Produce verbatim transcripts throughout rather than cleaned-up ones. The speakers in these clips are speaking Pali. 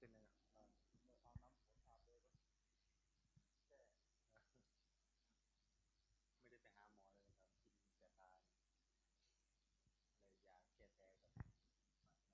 เป็นไงนะ ไม่ได้ไปหาหมอเลยครับ กินแต่ตาอะไร ยาแก้แพ้ก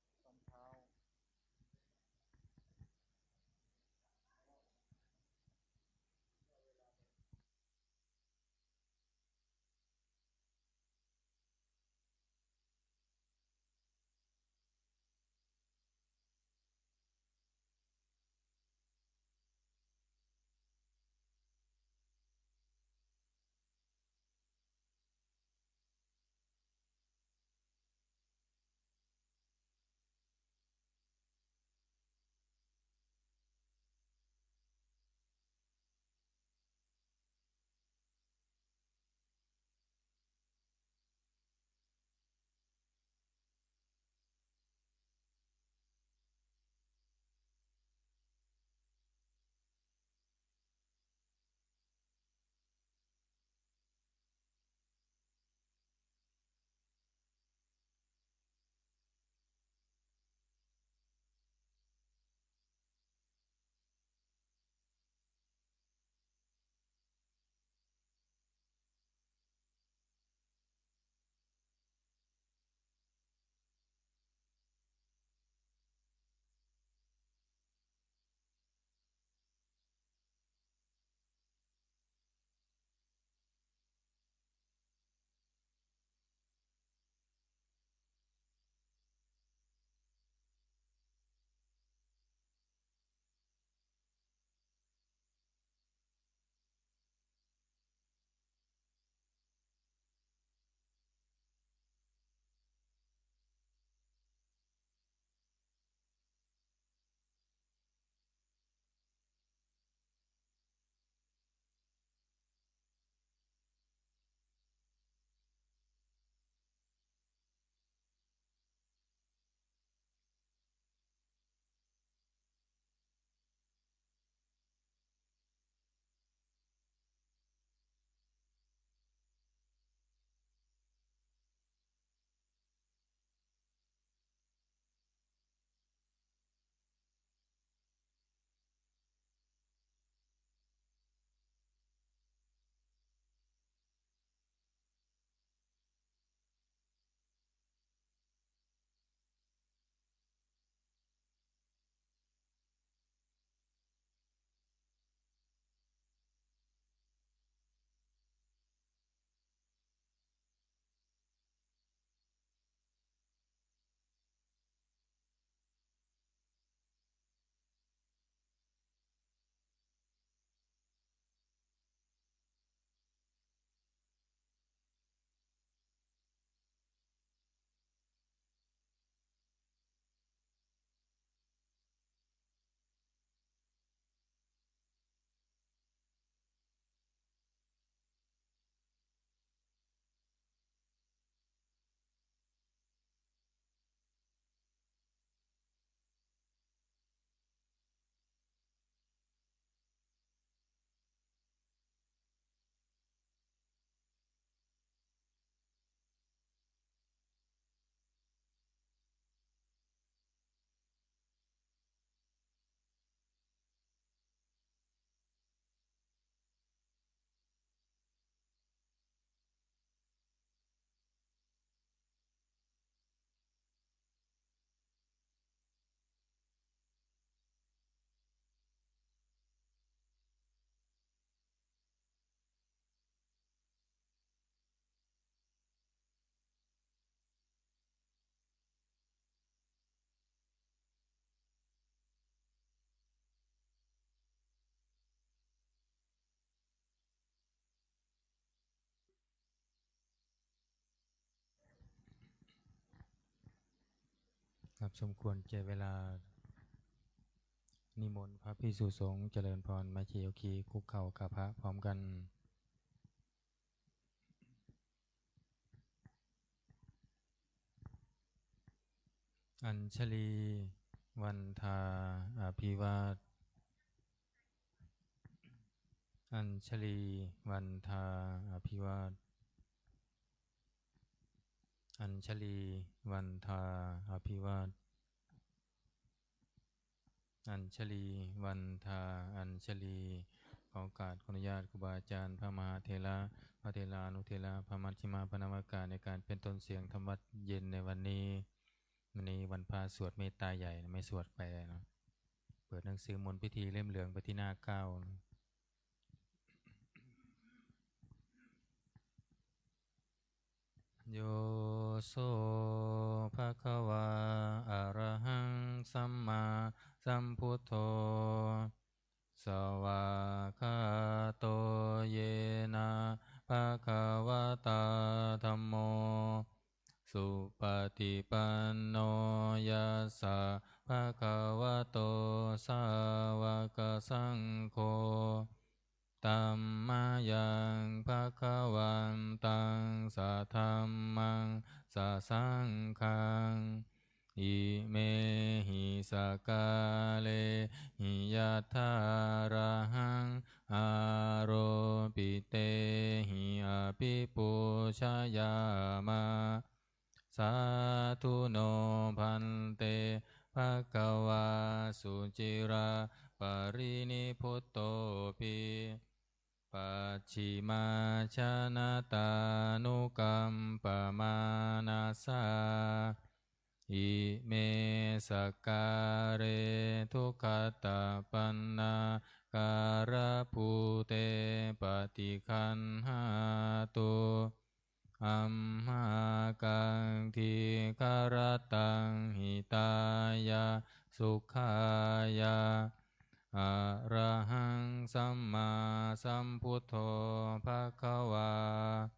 ับ ตอนเช้า ครับ สมควรแก่เวลา นิมนต์พระภิกษุสงฆ์เจริญพร แม่ชีโยคีคุกเข่ากราบพระพร้อมกัน Añjalī vandā abhivād Añjalī vandā abhivād. Añjalī vandā abhivād. Añjalī vandā añjalī. ขอโอกาสขออนุญาตครูบาอาจารย์พระมหาเถระ พระเถรานุเถระ พระมัชฌิมะ พระนวากะ ในการเป็นต้นเสียงทำวัตรเย็นในวันนี้ วันนี้วันพระสวดเมตตาใหญ่นะ ไม่สวดแปลนะ เปิดหนังสือมนต์พิธีเล่มเหลืองไปที่หน้าเก้านะ Yo so bhagavā arahaṃ sammāsambuddho, svākkhāto yena bhagavatā dhammo, supaṭipanno yassa bhagavato sāvakasaṅgho, tammayaṃ bhagavantaṃ sadhammaṃ sasaṅghaṃ, imehi sakkārehi yathārahaṃ āropitehi abhipūjayāma. Sādhu no bhante bhagavā suciraparinibbutopi, pacchimājanatānukampamānasā, ime sakkāre duggatapaṇṇākārabhūte paṭiggaṇhātu, amhākaṃ dīgharattaṃ hitāya sukhāya. Arahaṃ sammāsambuddho bhagavā,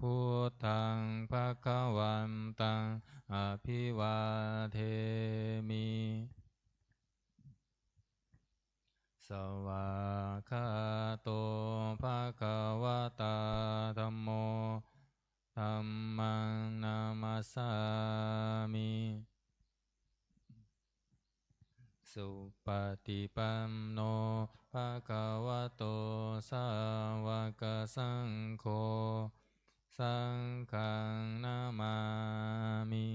buddhaṃ bhagavantaṃ abhivādemi. Svākkhāto bhagavatā dhammo, dhammaṃ namassāmi. Supaṭipanno bhagavato sāvakasaṅgho, saṅghaṃ namāmi.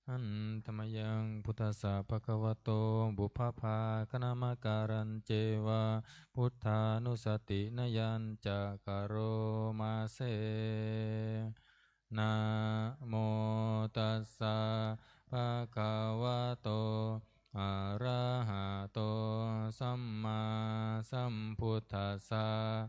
Handa mayaṃ buddhassa bhagavato pubbabhāganamakārañceva buddhānussatinayañca karoma se. Namo tassa bhagavato arahato sammāsambuddhassa.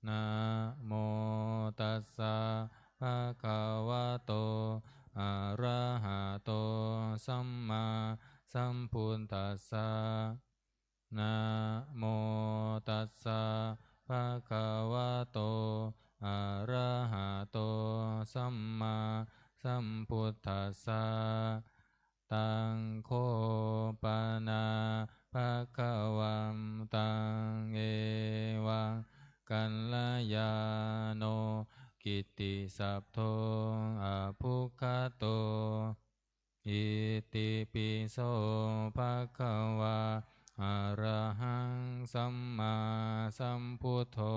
Namo tassa bhagavato arahato sammāsambuddhassa. Namo tassa bhagavato arahato sammāsambuddhassa. Taṃ kho pana bhagavantaṃ evaṃ kalyāṇo kittisabdo abbhuggato. Itipi so bhagavā arahaṃ sammāsambuddho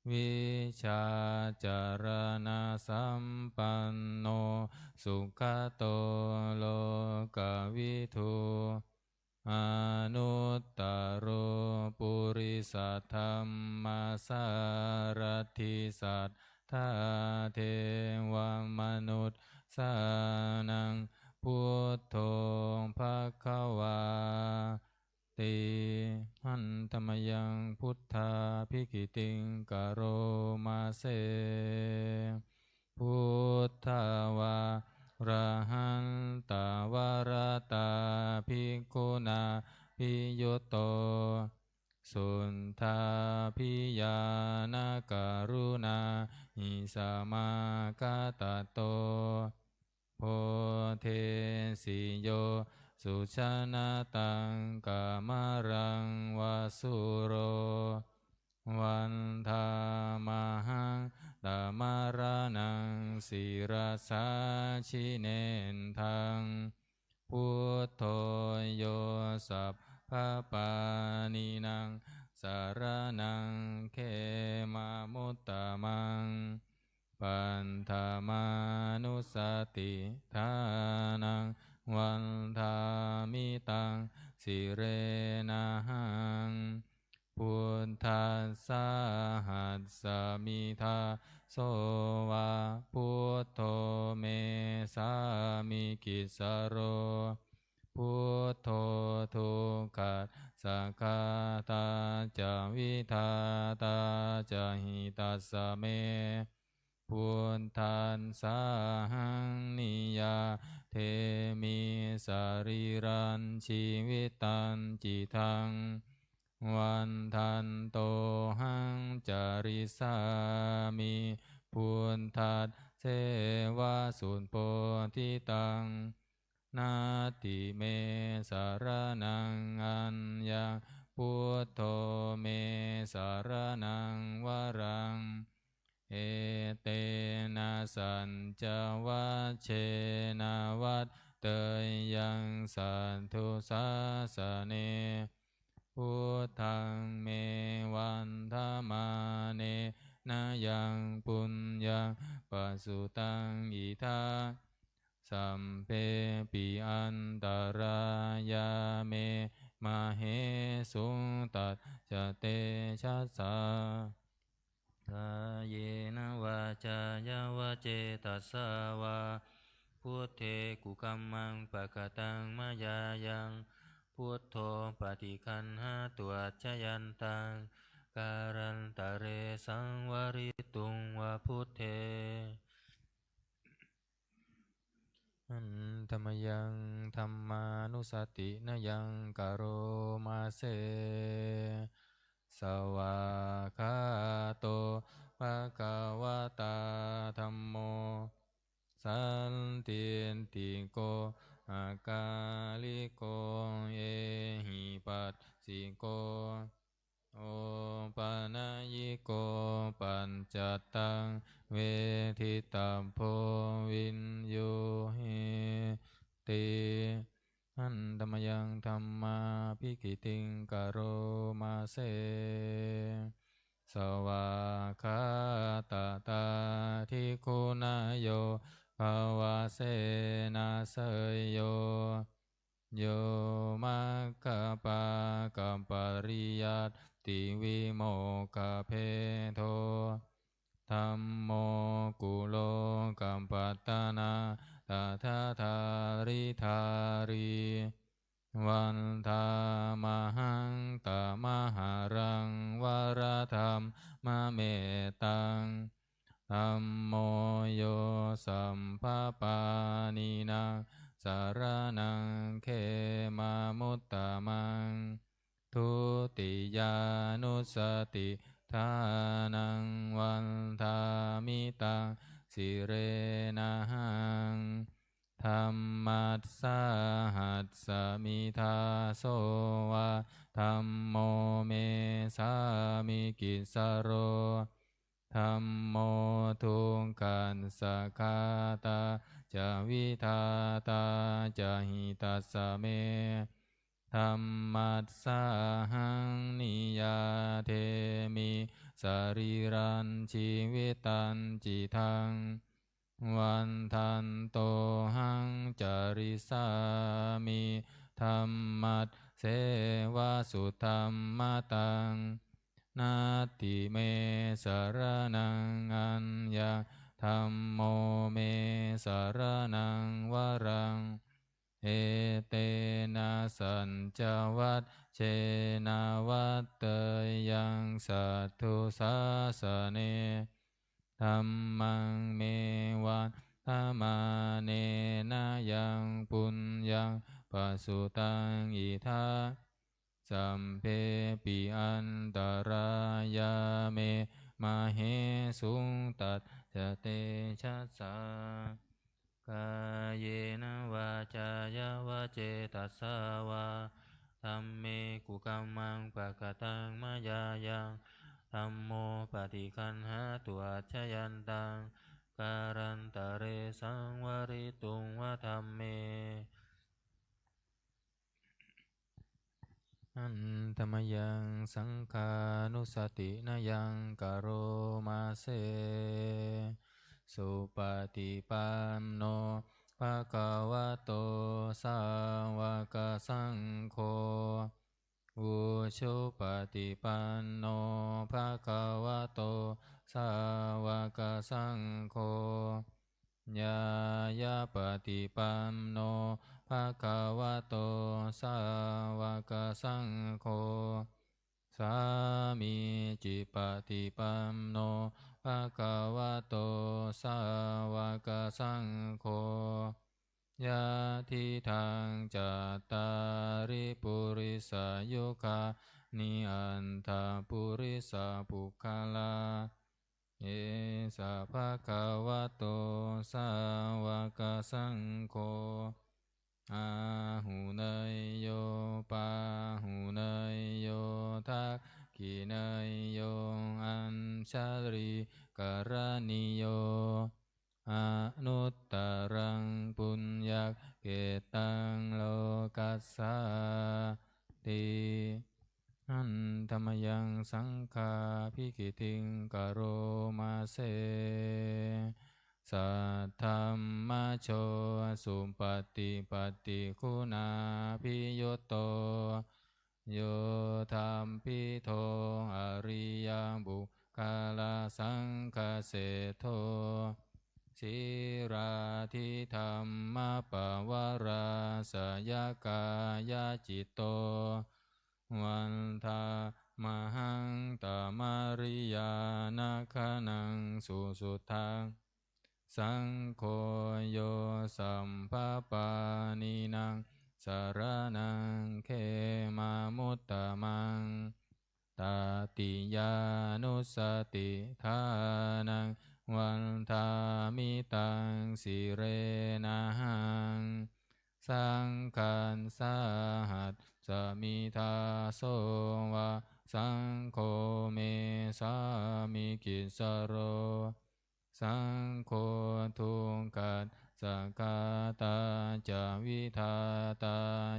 vijjācaraṇasampanno sugato lokavidū anuttaro purisadammasārathi satthā devamanussānaṃ buddho bhagavā ti. Handa mayaṃ buddhābhigītiṃ karoma se. Buddhā vārahantā varatā bhikkhunā abhiyutto suddhābhiñāṇakaruṇāhi samāgatatto bodhesi yo sujanataṃ kamalaṃva sūro vandāmahaṃ tamaraṇaṃ sirasā jinendaṃ. Buddho yo sab pāṇinaṃ saraṇaṃ khemamuttamaṃ. Paṭhamānussatiṭṭhānaṃ vandāmi taṃ sirenahaṃ. Buddhassāhasmi dāso va, buddho me sāmikissaro. Buddho dukkhassa ghātā ca vidhātā ca hitassa me. Buddhassāhaṃ niyyādemi sarīrañjīvitañcidaṃ. Vandantohaṃ carissāmi buddhasseva subodhitaṃ. Natthi me saraṇaṃ aññaṃ, buddho me saraṇaṃ varaṃ. Etena saccavajjena vaḍḍheyyaṃ satthu sāsane. Buddhaṃ me vandamānena yaṃ puññaṃ pasutaṃ idha, sabbepi antarāyā me māhesuṃ tassa tejasā. Kāyena vācāya va cetasā vā, buddhe kukammaṃ pakataṃ mayā yaṃ, buddho paṭiggaṇhatu accayantaṃ, kālantare saṃvarituṃ va buddhe. Handa mayaṃ dhammānussatinayaṃ karoma se. Svākkhāto bhagavatā dhammo, sandiṭṭhiko akāliko ehipassiko opanayiko paccattaṃ veditabbo viññūhīti. Handa mayaṃ dhammābhigītiṃ karoma se. Svākkhātatādiguṇayogavasena seyyo, yo maggapākapariyattivimokkhabhedo, dhammo kulokapatanā tadadhāridhārī, vandāmahaṃ tamaharaṃ varadhammamettaṃ. Dhammo yo sabbapāṇīnaṃ saraṇaṃ khemamuttamaṃ. Dutiyānussatiṭṭhānaṃ vandāmi taṃ sirenahaṃ. Dhammassāhasmi dāso va, dhammo me sāmikissaro. Dhammo dukkhassa ghātā ca vidhātā ca hitassa me. Dhammassāhaṃ niyyādemi sarīrañjīvitañcidaṃ. Vandantohaṃ carissāmi dhammasseva sudhammataṃ. Natthi me saraṇaṃ aññaṃ, dhammo me saraṇaṃ varaṃ. Etena saccavajjena vaḍḍheyyaṃ satthu sāsane. Dhammaṃ me vandamānena yaṃ puññaṃ pasutaṃ idha, sabbepi antarāyā me māhesuṃ tassa tejasā. Kāyena vācāya va cetasā vā, dhamme kukammaṃ pakataṃ mayā yaṃ, dhammo paṭiggaṇhatu accayantaṃ, kālantare saṃvarituṃ va dhamme. Handa mayaṃ saṅghānussatinayaṃ karoma se. Supaṭipanno bhagavato sāvakasaṅgho. Ujupaṭipanno bhagavato sāvakasaṅgho. Ñāyapaṭipanno bhagavato sāvakasaṅgho. Sāmīcipaṭipanno bhagavato sāvakasaṅgho. Yadidaṃ cattāri purisayugāni aṭṭha purisapuggalā. Esa bhagavato sāvakasaṅgho. Āhuneyyo pāhuneyyo dakkhiṇeyyo añjalikaraṇīyo anuttaraṃ puññakkhettaṃ lokassāti. Handa mayaṃ saṅghābhigītiṃ karoma se. Saddhammajo supaṭipattiguṇābhiyutto yoṭṭhabbidho ariyapuggalasaṅghaseṭṭho sīlādidhammapavarāsayakāyacitto vandāmahaṃ tamariyānagaṇaṃ susuddhaṃ. Saṅgho yo sabbapāṇīnaṃ saraṇaṃ khemamuttamaṃ tatiyānussatiṭṭhānaṃ vandāmi taṃ sirenahaṃ. Saṅghassāhasmi dāso va saṅgho me sāmikissaro. Saṅgho dukkhassa ghātā ca vidhātā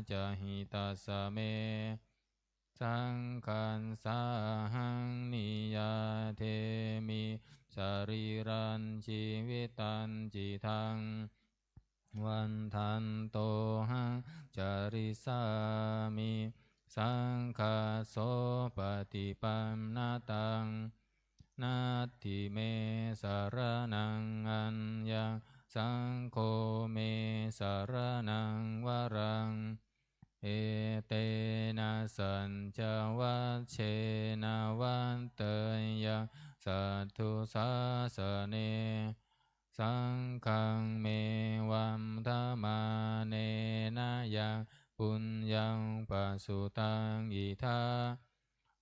ca hitassa me. Saṅghassāhaṃ niyyādemi sarīrañjīvitañcidaṃ vandantohaṃ carissāmi saṅghassopaṭipannataṃ. Natthi me saraṇaṃ aññaṃ saṅgho me saraṇaṃ varaṃ. Etena saccavajjena vaḍḍheyyaṃ satthu sāsane. Saṅghaṃ me vandamānena yaṃ puññaṃ pasutaṃ idha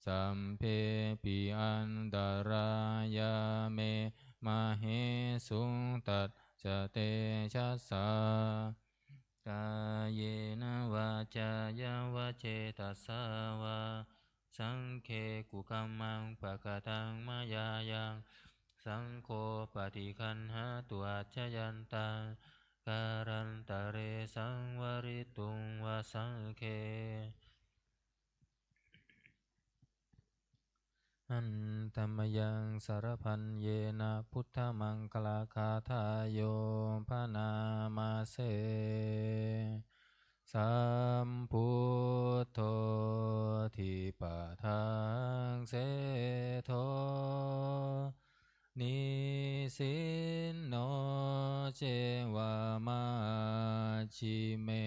sabbepi antarāyā me māhesuṃ tassa tejasā. Kāyena vācāya va cetasā vā saṅghe kukammaṃ pakataṃ mayā yaṃ saṅgho paṭiggaṇhatu accayantaṃ kālantare saṃvarituṃ va saṅghe. Handa mayaṃ sabbadhyena buddhamaṅgalagāthāyo bhaṇāma se. Sambuddho dipadaṃ seṭṭho nisinno ceva majjhime.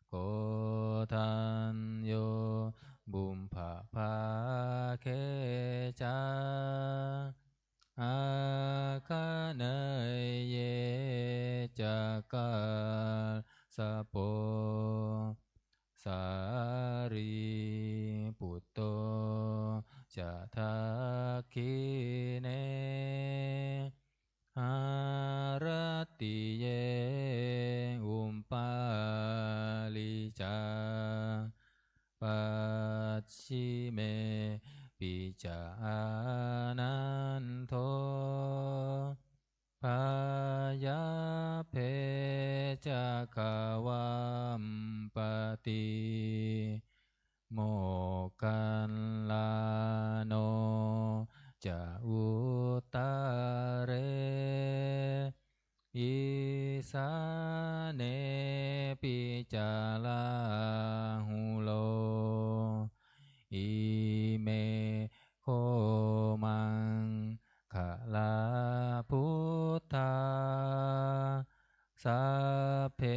Koṇḍañño pubbabhāge ca āgaṇeyye ca kassapo sārīputto ca dakkhiṇe haratiye upāli ca pacchime pi ca ānando pāyabbe ca gavampati. ca uttare, isānepi ca Rāhulo. Ime kho maṅgalā buddhā, sabbe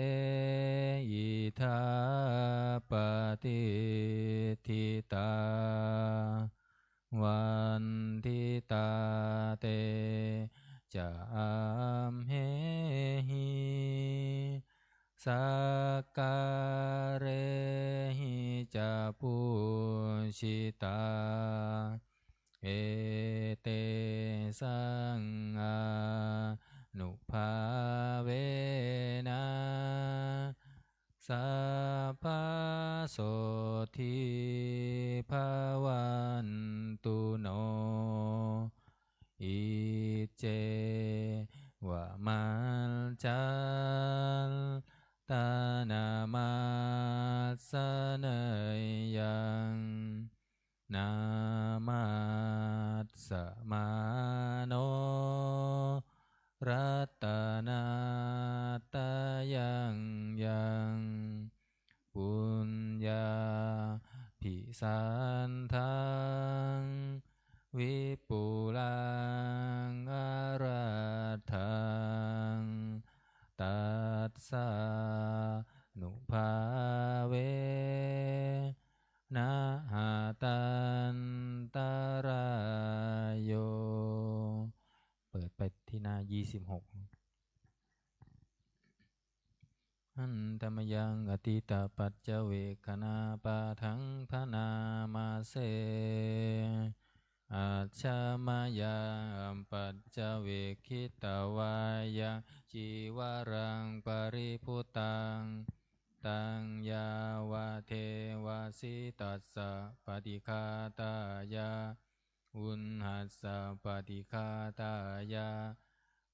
idha patiṭṭhitā, vanditā te ca amhehi, sakkārehi ca pūjitā. Etesaṃ ānubhāvena, sabbasotthī bhavantu no. Iccevamantānamassaneyyaṃ, namassamāno ratanattayaṃ yaṃ, puññābhisandaṃ vipulaṃ arattaṃ, tassānubhāvena hatantarāyo. เปิดไปที่หน้า ยี่สิบหก Handa mayaṃ atītapaccavekkhaṇapāṭhaṃ bhaṇāma se. Ajja mayā apaccavekkhitvā yaṃ cīvaraṃ paribhuttaṃ, taṃ yāvadeva sītassa paṭighātāya, uṇhassa paṭighātāya,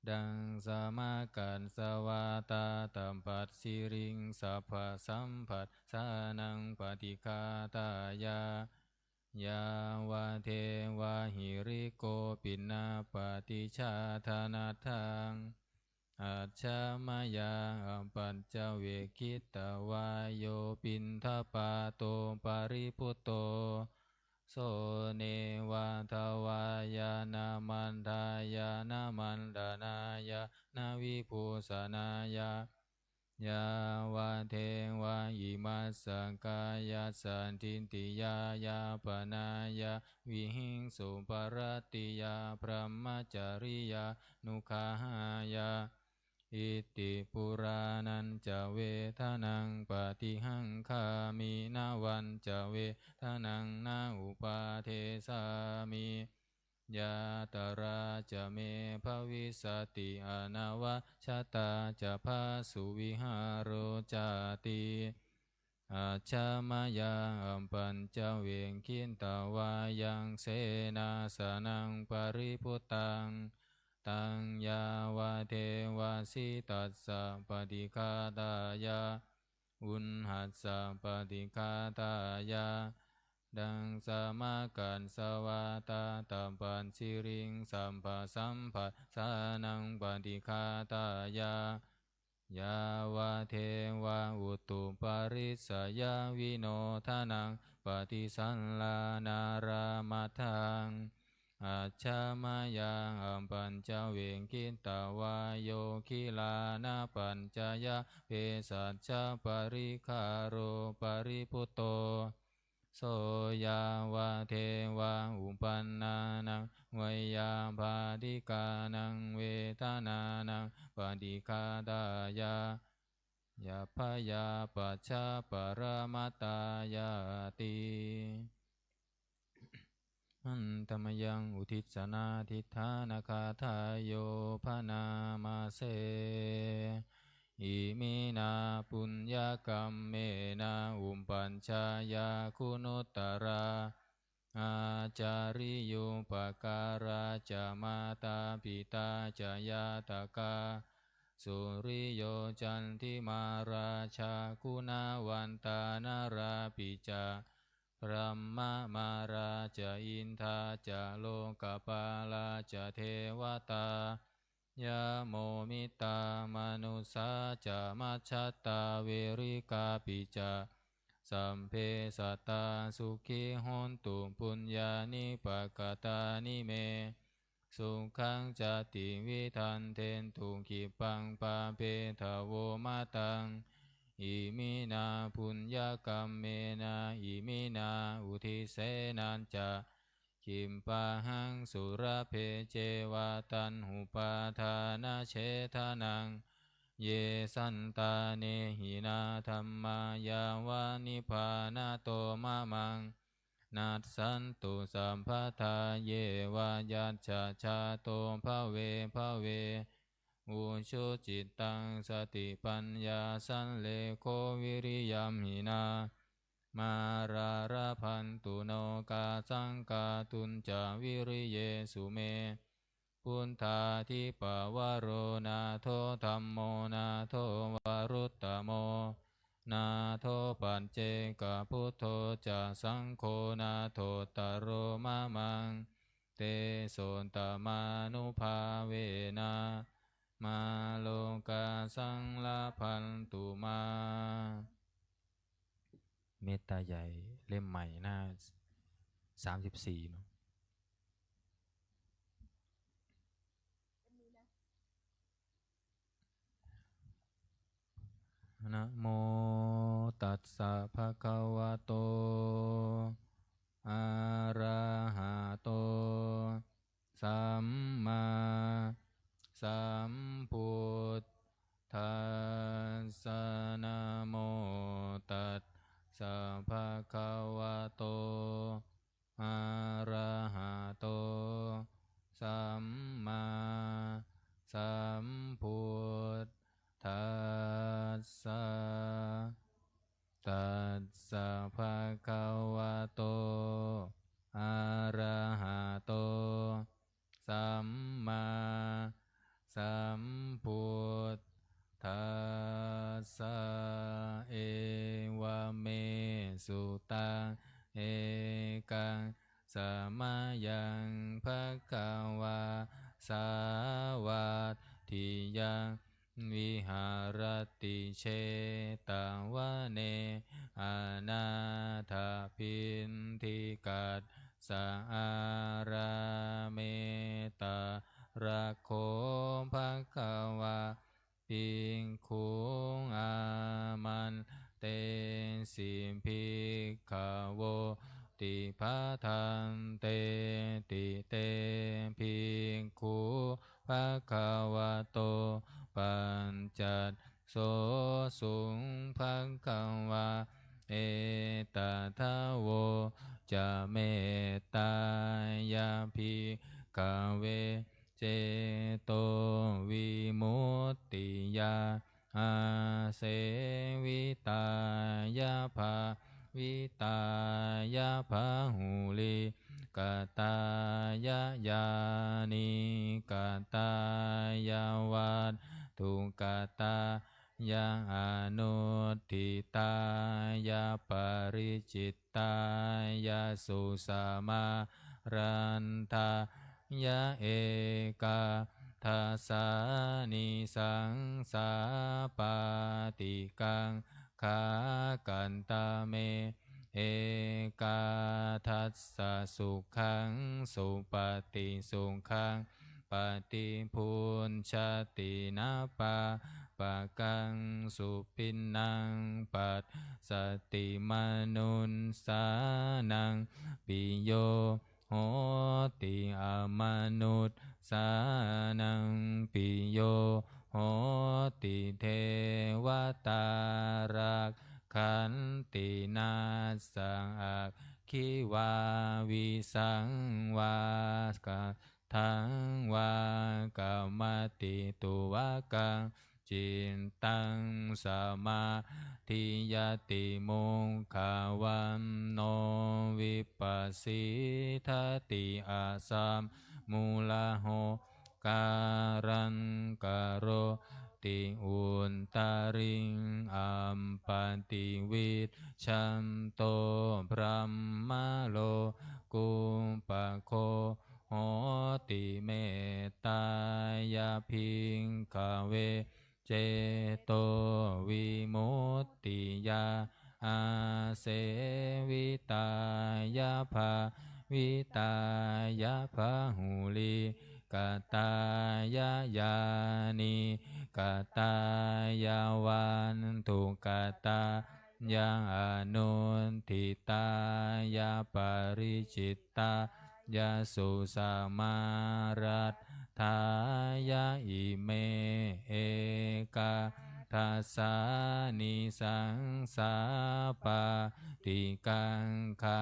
daṃsamakassa vātātapasiriṃsapasamphassānaṃ paṭighātāya, yāvadeva hirikopinapaṭicchādanatthaṃ. Ajja mayā apaccavekkhitvā yo piṇḍapāto paribhutto, so neva davāya na madāya na maṇḍanāya na vibhūsanāya, yāvadeva imassa kāyassa ṭhitiyā yāpanāya vihiṃsuparatiyā brahmacariyānuggahāya. Iti purāṇañca vedanaṃ paṭihaṅkhāmi, navañca vedanaṃ na uppādessāmi, yātrā ca me bhavissati anavajjatā ca phāsuvihāro cāti. Ajja mayā apaccavekkhitvā yaṃ senāsanaṃ paribhuttaṃ, taṃ yāvadeva sītassa paṭighātāya, uṇhassa paṭighātāya, daṃsamakassa vātātapasiriṃsapasamphassānaṃ paṭighātāya, yāvadeva utuparissayavinodanaṃ paṭisallānārāmatthaṃ. Ajja mayā apaccavekkhitvā yo gilānapaccayabhesajjaparikkhāro paribhutto, so yāvadeva uppannānaṃ veyyābādhikānaṃ vedanānaṃ paṭighātāya, bhayāpajjhaparamatāyāti. Handa mayaṃ uddissanādhiṭṭhānagāthāyo bhaṇāma se. Iminā puññakammena upajjhāyā guṇuttarā, ācariyūpakārā ca mātā pitā ca ñātakā, suriyo candimā rājā guṇavantā narāpi ca, Brahmamārā ca indā ca lokapālā ca devatā, yamo mittā manussā ca majjhattā verikāpi ca, sabbe sattā sukhī hontu puññāni pakatāni me. Sukhañca tividhaṃ dentu khippaṃ pāpetha vo mataṃ. Iminā puññakammena iminā uddisena ca khippāhaṃ sulabhe ceva taṇhupādānachedanaṃ. Ye santāne hinā dhammā yāva nibbānato mamaṃ nassantu sabbadā, yeva yattha jāto bhave bhave ujucittaṃ satipaññā sallekho viriyamhinā mārā labhantu nokāsaṃ kātuñca viriyesu me. Buddhādhipavaro nātho dhammo nātho varuttamo, nātho paccekabuddho ca saṅgho nāthottaro mamaṃ. Tesottamānubhāvena mārokāsaṃ labhantu mā. เมตตาใหญ่เล่มใหม่หน้าสามสิบสี่เนาะ Namo tassa bhagavato arahato sammāsambuddhassa. Namo tassa bhagavato arahato sammāsambuddhassa. Tassa bhagavato arahato sammāsambuddhassa. Evaṃ me sutaṃ. Ekaṃ samayaṃ bhagavā sāvatthiyaṃ viharati jetavane anāthapiṇḍikassa ārāme. Tatra kho bhagavā bhikkhū āmantesi bhikkhavoti. Bhadanteti te bhikkhū bhagavato paccassosuṃ. Bhagavā etadavoca: Mettāya bhikkhave cetovimuttiyā āsevitāya bhāvitāya bahulīkatāya yānīkatāya vatthukatāya anuṭṭhitāya paricittāya susamāraddhāya ekādasānisaṃsā pāṭikaṅkhā katame. Ekādasa sukhaṃ supati, sukhaṃ paṭibujjhati, na pāpakaṃ supinaṃ passati, manussānaṃ piyo hoti, amanussānaṃ piyo hoti, devatā rakkhanti, nāssa aggi vā visaṃ vā ka thaṃ vā kamati, tuvakaṃ cittaṃ samādhiyati, mukhavaṇṇo vippasīdati, asammūḷho kāraṃ karoti, vimutti uttariṃ appaṭivijjhanto brahmalokūpago hoti. Mettāya bhikkhave cetovimuttiyā āsevitāya bhāvitāya bahulīkatāya yānīkatāya vatthukatāya anuṭṭhitāya paricittāya susamāraddhāya ime ekādasānisaṃsā pāṭikaṅkhā.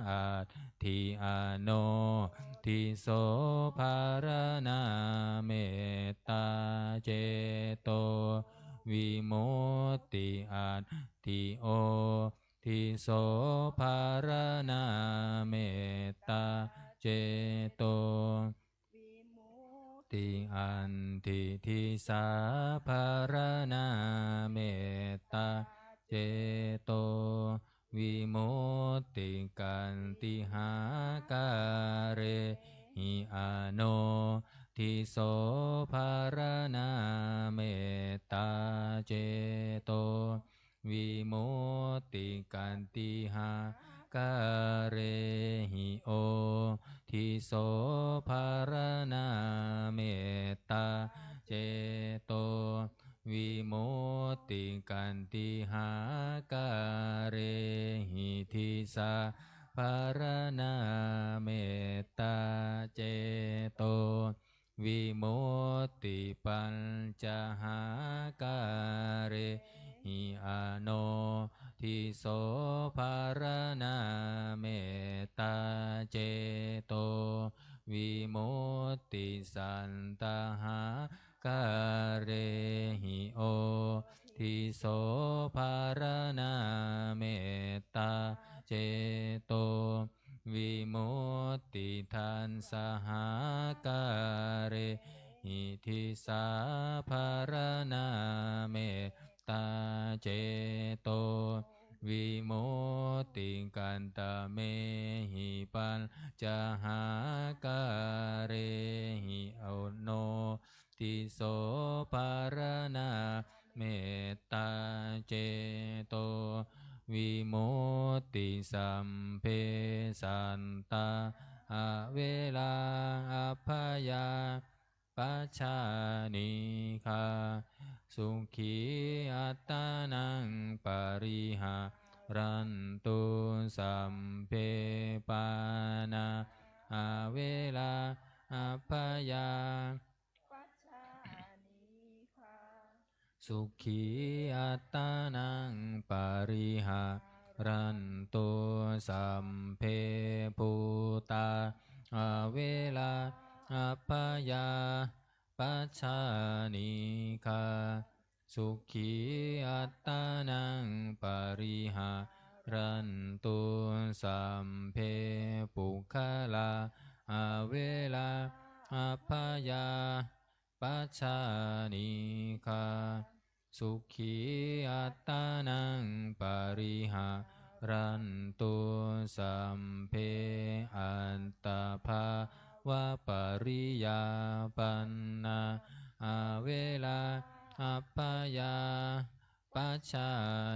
Atthi ano diso pharaṇā mettā ceto vimutti. Atthi o diso pharaṇā mettā ceto vimutti. Atthi disā pharaṇā mettā ceto vimutti. Kantihākārehi ano diso pharaṇā mettā ceto vimutti. Kantihākārehi o diso pharaṇā mettā ceto vimutti. Kantihākārehi disā pharaṇā mettā ceto vimutti. Pañcahākārehi ano diso pharaṇā mettā ceto vimutti. Sattahākārehi o diso pharaṇā mettā ceto vimutti. Dasahākārehi disā pharaṇā mettā ceto vimutti. Katamehi pañcahākārehi ano diso pharaṇā mettā ceto vimutti. Sabbe sattā averā abyāpajjhā anīghā sukhī attānaṃ pariharantu. Sabbe pāṇā averā abyāpajjhā anīghā sukhī attānaṃ pariharantu. Sabbe bhūtā averā abyāpajjhā anīghā sukhī attānaṃ pariharantu. Sabbe puggalā averā abyāpajjhā anīghā sukhī attānaṃ pariharantu. Sabbe attabhāvapariyāpannā averā abyāpajjhā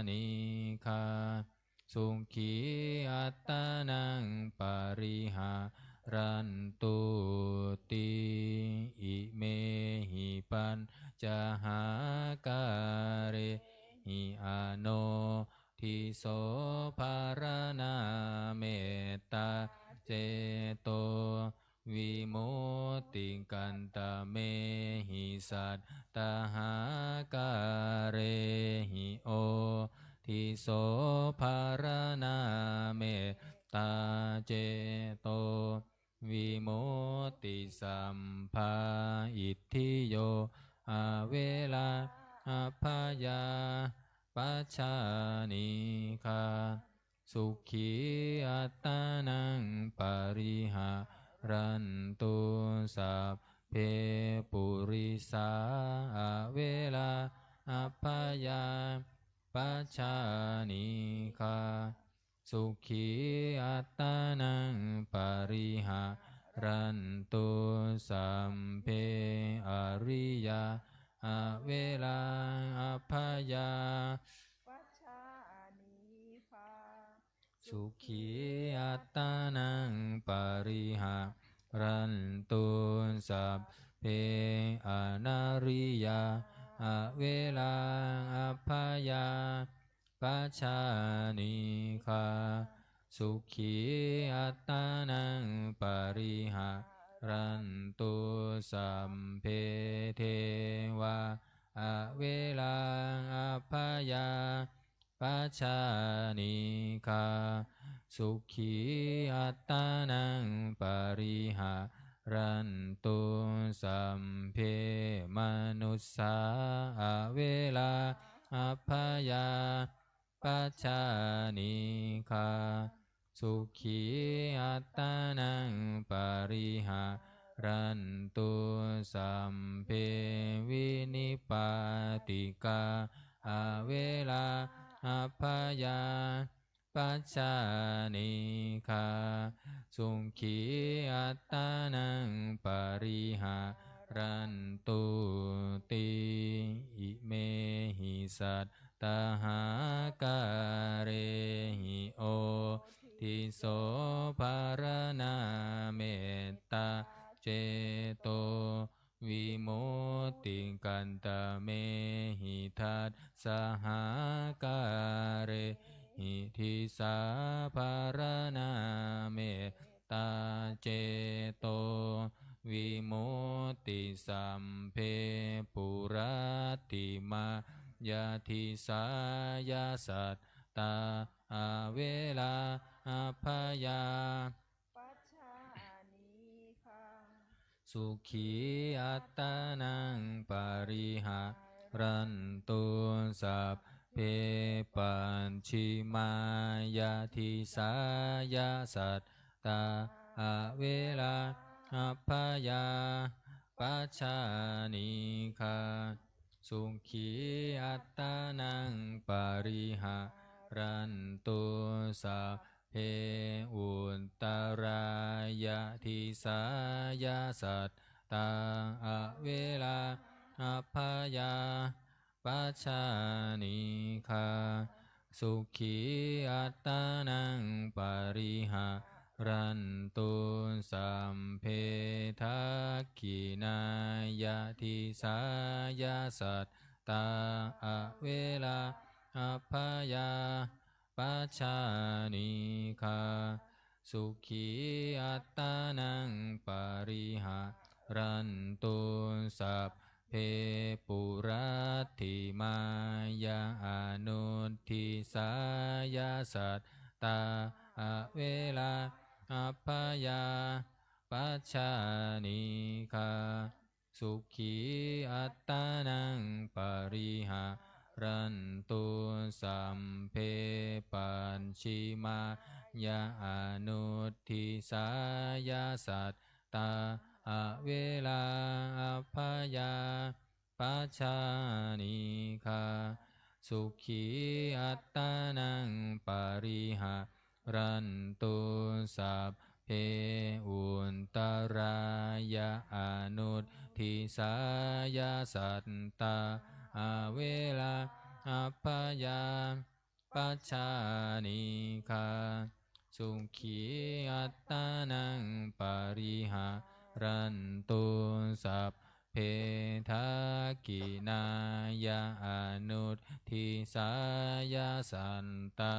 anīghā sukhī attānaṃ pariharantu ti. Imehi pañcahākārehi ano diso pharaṇā mettā ceto vimutti. Katamehi sattahākārehi o diso pharaṇā mettā ceto vimutti. Sabbā itthiyo averā abyāpajjhā anīghā sukhī attānaṃ pariharantu. Sab sabbe purisā averā abyāpajjhā anīghā sukhī attānaṃ pariharantu. Sabbe ariyā averā abyāpajjhā anīghā sukhī attānaṃ pariharantu. Sabbe anariyā averā abyāpajjhā anīghā sukhī attānaṃ pariharantu. Sabbe devā averā abyāpajjhā anīghā sukhī attānaṃ pariharantu. Sabbe manussā averā abyāpajjhā anīghā sukhī attānaṃ pariharantu. Sabbe vinipātikā averā abyāpajjhā anīghā sukhī attānaṃ pariharantu ti. Imehi satta ṭhākārehi odhiso pharaṇā mettācetovimutti. Katamehi dasaṭṭhākārehi disā pharaṇā met tācetovimutti. Sabbe puratthimāya disāya sattā averā abyāpajjhā anīghā sukhī attānaṃ pariharantu. Sabbe pacchimāya disāya sattā averā abyāpajjhā anīghā sukhī attānaṃ pariharantu. Sabbe uttarāya disāya sattā averā abyāpajjhā anīghā sukhī attānaṃ pariharantu. Sabbe dakkhiṇāya disāya sattā averā abyāpajjhā anīghā sukhī attānaṃ pariharantu. Sabbe puratthimāya anudisāya sattā averā abyāpajjhā anīghā sukhī attānaṃ pariharantu. Sabbe pacchimāya anudisāya sattā averā abyāpajjhā anīghā sukhī attānaṃ pariharantu. Sabbe uttarāya anudisāya sattā averā abyāpajjhā anīghā sukhī attānaṃ pariharantu. Sabbe dakkhiṇāya anudisāya sattā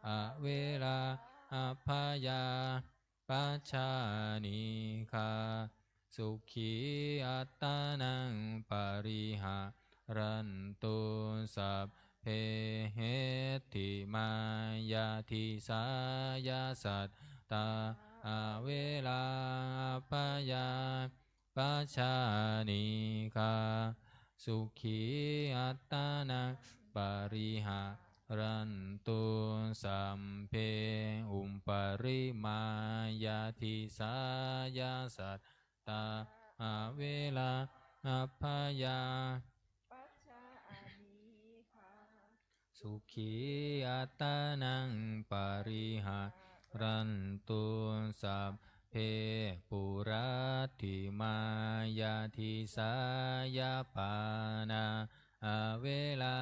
averā abyāpajjhā anīghā sukhī attānaṃ pariharantu. Sabbe heṭṭhimāya disāya sattā averā abyāpajjhā anīghā sukhī attānaṃ pariharantu. Sabbe uparimāya disāya sattā averā abyāpajjhā anīghā sukhī attānaṃ pariharantu. Sabbe puratthimāya disāya pāṇā averā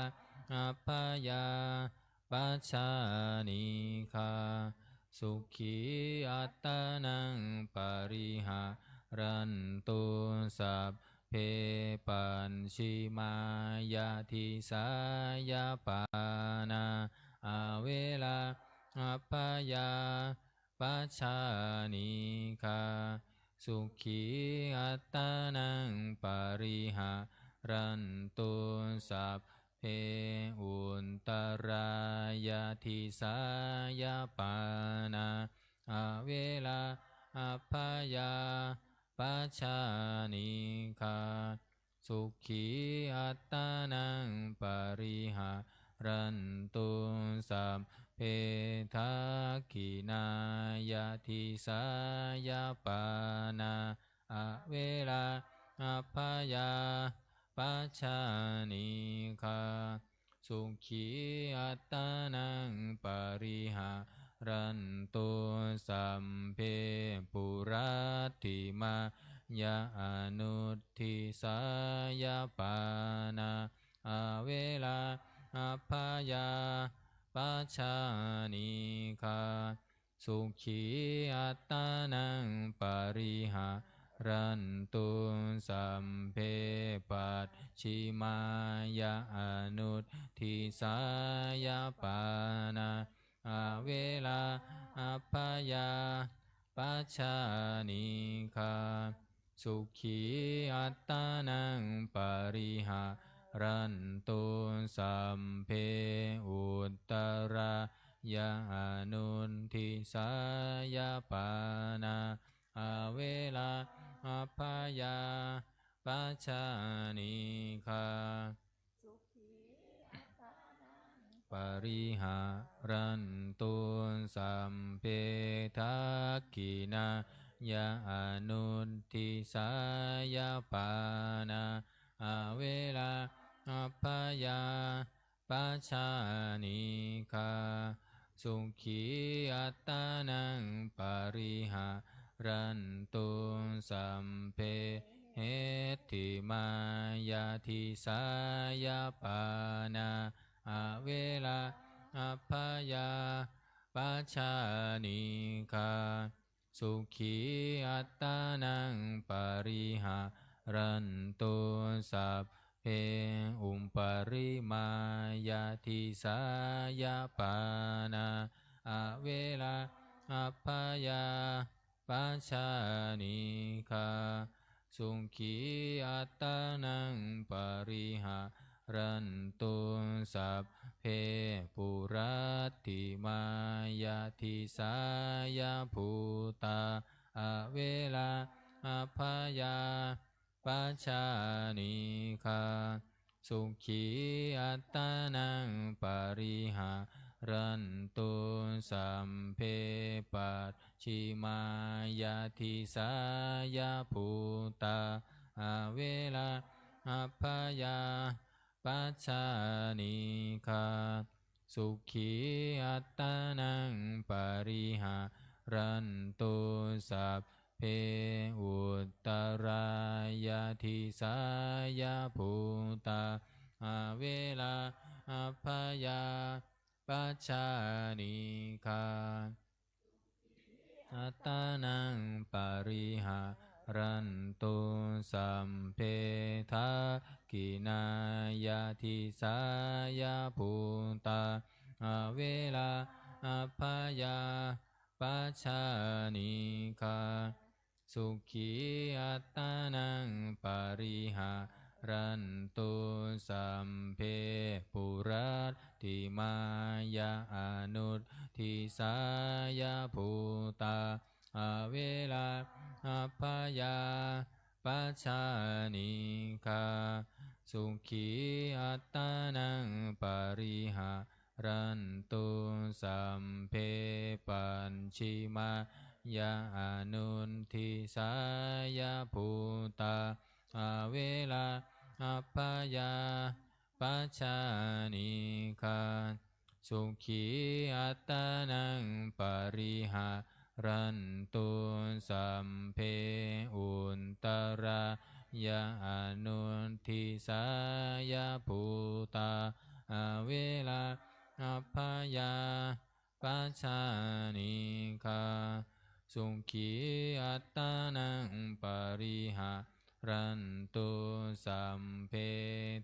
abyāpajjhā anīghā sukhī attānaṃ pariharantu. Sabbe pacchimāya disāya pāṇā averā abyāpajjhā anīghā sukhī attānaṃ pariharantu. Sabbe uttarāya disāya pāṇā averā abyāpajjhā anīghā sukhī attānaṃ pariharantu. Sabbe dakkhiṇāya disāya pāṇā averā abyāpajjhā anīghā sukhī attānaṃ pariharantu. Sabbe puratthimāya anudisāya pāṇā averā abyāpajjhā anīghā sukhī attānaṃ pariharantu. Sabbe pacchimāya anudisāya pāṇā averā abyāpajjhā anīghā sukhī attānaṃ pariharantu. Sabbe uttarāya anudisāya pāṇā averā abyāpajjhā anīghā pariharantu. Sabbe dakkhiṇāya anudisāya pāṇā averā abyāpajjhā anīghā sukhī attānaṃ pariharantu. Sabbe heṭṭhimāya disāya pāṇā averā abyāpajjhā anīghā sukhī attānaṃ pariharantu. Sabbe uparimāya disāya pāṇā averā abyāpajjhā anīghā sukhī attānaṃ pariharantu. Sabbe puratthimāya disāya bhūtā averā abyāpajjhā anīghā sukhī attānaṃ pariharantu. Sabbe pacchimāya disāya bhūtā averā abyāpajjhā anīghā sukhī attānaṃ pariharantu. Sabbe uttarāya disāya bhūtā averā abyāpajjhā anīghā attānaṃ pariharantu. Sabbe dakkhiṇāya disāya bhūtā averā abyāpajjhā anīghā sukhī attānaṃ pariharantu. Sabbe puratthimāya anudisāya bhūtā averā abyāpajjhā anīghā sukhī attānaṃ pariharantu. Sabbe pacchimā anuddisāya bhūtā averā abyāpajjhā anīghā sukhī attānaṃ pariharantu. Sabbe antarāyā anuddisāya bhūtā averā abyāpajjhā anīghā sukhī attānaṃ pariharantu. Sabbe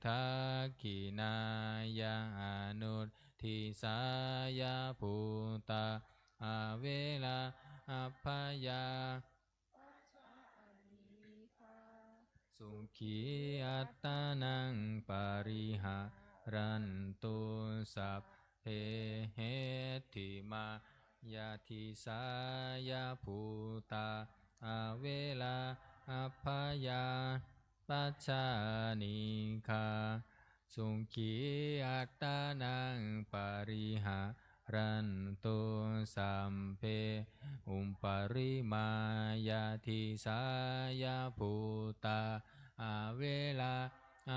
dakkhiṇāyā anuddisāya bhūtā averā abyāpajjhā sukhī attānaṃ pariharantu. Sabbe heṭṭhimāyā disāya bhūtā averā abyāpajjhā anīghā sukhī attānaṃ pariharantu. Sabbe uparimāyā disāya bhūtā averā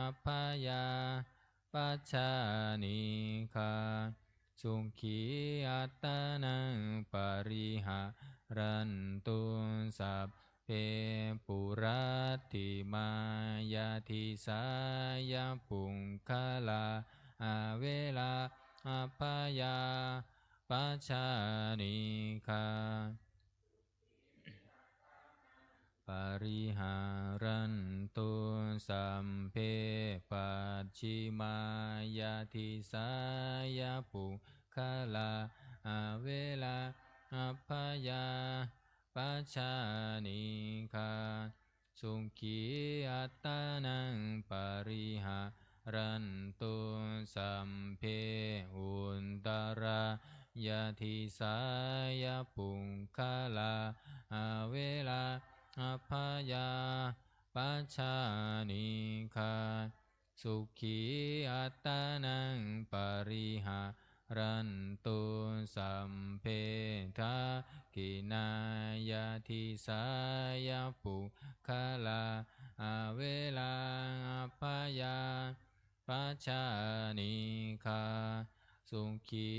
abyāpajjhā anīghā sukhī attānaṃ pariharantu. Sabbe puratthimāyā disāya puggalā averā abyāpajjhā anīghā pariharantu. Sabbe pacchimāyā disāya puggalā averā abyāpajjhā anīghā sukhī attānaṃ pariharantu. Sabbe uttarāyā disāya puggalā averā abyāpajjhā anīghā sukhī attānaṃ pariharantu. Sabbe dakkhiṇāyā disāya puggalā averā abyāpajjhā anīghā sukhī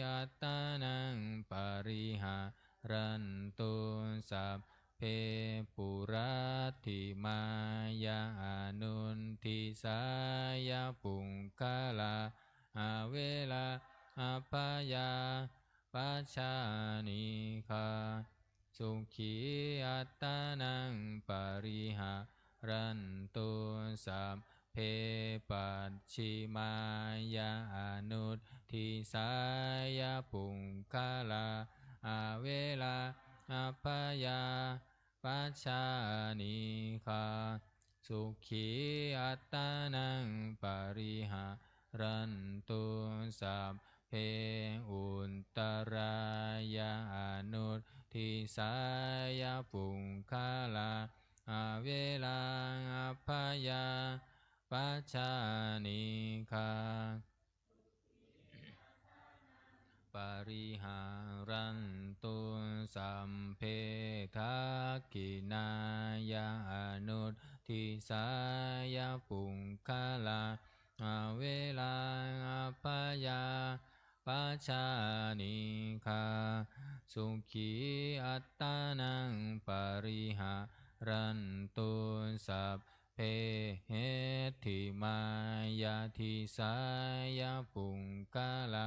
attānaṃ pariharantu. Sabbe puratthimāyā anuddisāya puggalā averā abyāpajjhā anīghā sukhī attānaṃ pariharantu. Sabbe pacchimāyā anuddisāya puggalā averā abyāpajjhā anīghā sukhī attānaṃ pariharantu. Sabbe uttarāyā anuddisāya puggalā averā abyāpajjhā anīghā pariharantu. Sabbe dakkhiṇāyā anuddisāya puggalā averā abyāpajjhā anīghā sukhī attānaṃ pariharantu. Sabbe heṭṭhimāyā disāya puggalā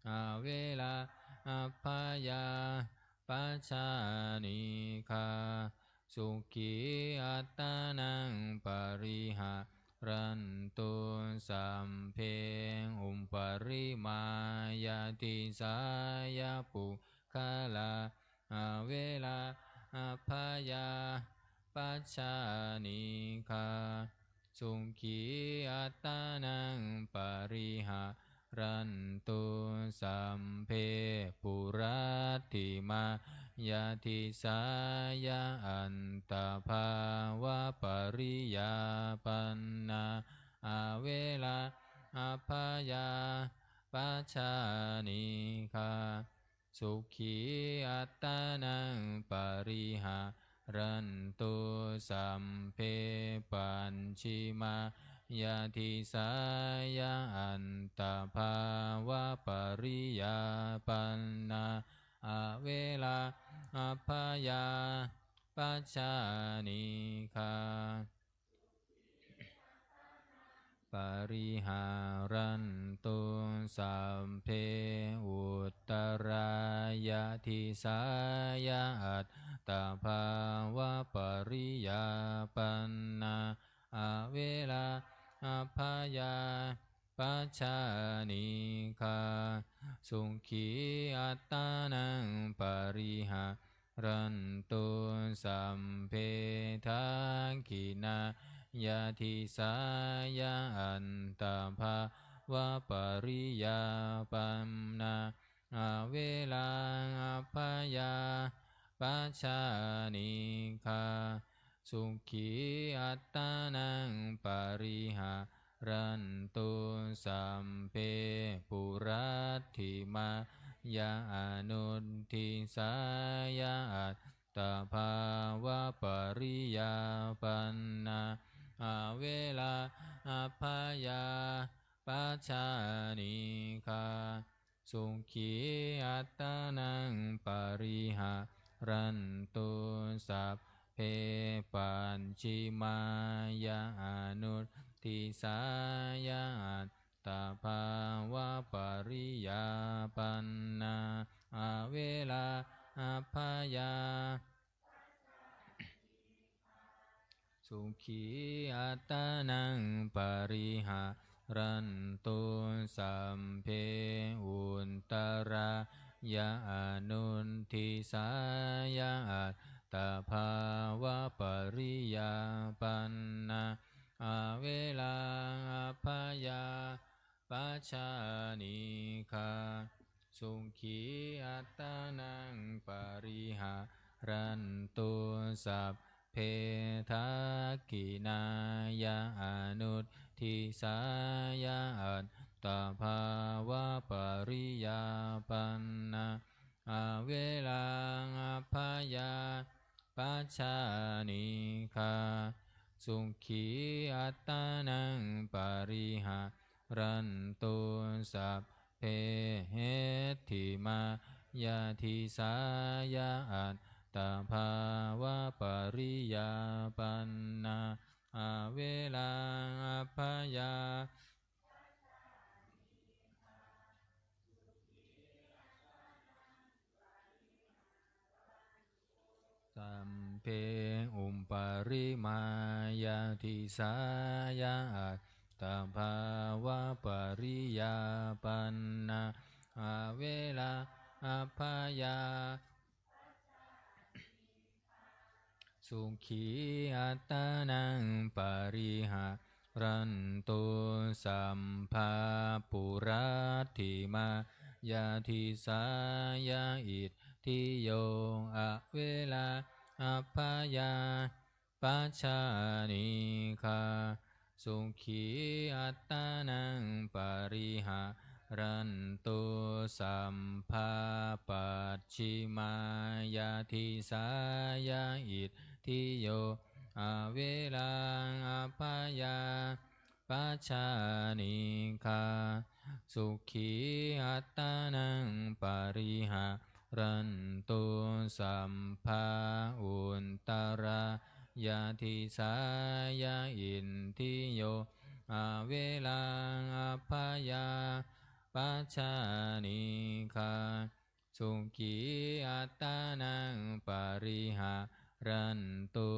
averā abyāpajjhā anīghā sukhī attānaṃ pariharantu. Sabbe uparimāyā disāya puggalā averā abyāpajjhā anīghā sukhī attānaṃ pariharantu. Sabbe puratthimāyā disāya antarbhāvapariyāpannā averā abyāpajjhā anīghā sukhī attānaṃ pariharantu. Sabbe pacchimāyatissāya attabhāvapariyāpannā averā abyāpajjhā anīghā pariharantu. Sabbe uttarāyatissāya attabhāvapariyāpannā averā abyāpajjhā anīghā sukhī attānaṃ pariharantu. Sabbe dakkhiṇāyatissāya attabhāvapariyāpannā averā abyāpajjhā anīghā sukhī attānaṃ pariharantu. Sabbe puratthimāyanuddissāya attabhāvapariyāpannā averā abyāpajjhā anīghā sukhī attānaṃ pariharantu. Sabbe pacchimāyanuddissāya attabhāvapariyāpannā averā abyā sukhī attānaṃ pariharantu. Sabbe uttarāyanuddissāya attabhāvapariyāpannā averā abyāpajjhā anīghā sukhī attānaṃ pariharantu. Sabbe dakkhiṇāyanuddissāyanuddhāvapariyāpannā averā abyāpajjhā anīghā sukhī attānaṃ pariharantu. Sabbe heṭṭhimāyatissāyanuddhāvapariyāpannā averā abyā sabbe uparimāyatissāyanuddhāvapariyāpannā averā abyā sukhī attānaṃ pariharantu. Sabbā puratthimāyatissāya itthiyo averā abyāpajjhā anīghā sukhī attānaṃ pariharantu. Sabbā pacchimāyatissāya itthiyo averā abyāpajjhā anīghā sukhī attānaṃ pariharantu. Sabbā uttarāyatissāya itthiyo averā abyāpajjhā anīghā sukhī attānaṃ pariharantu.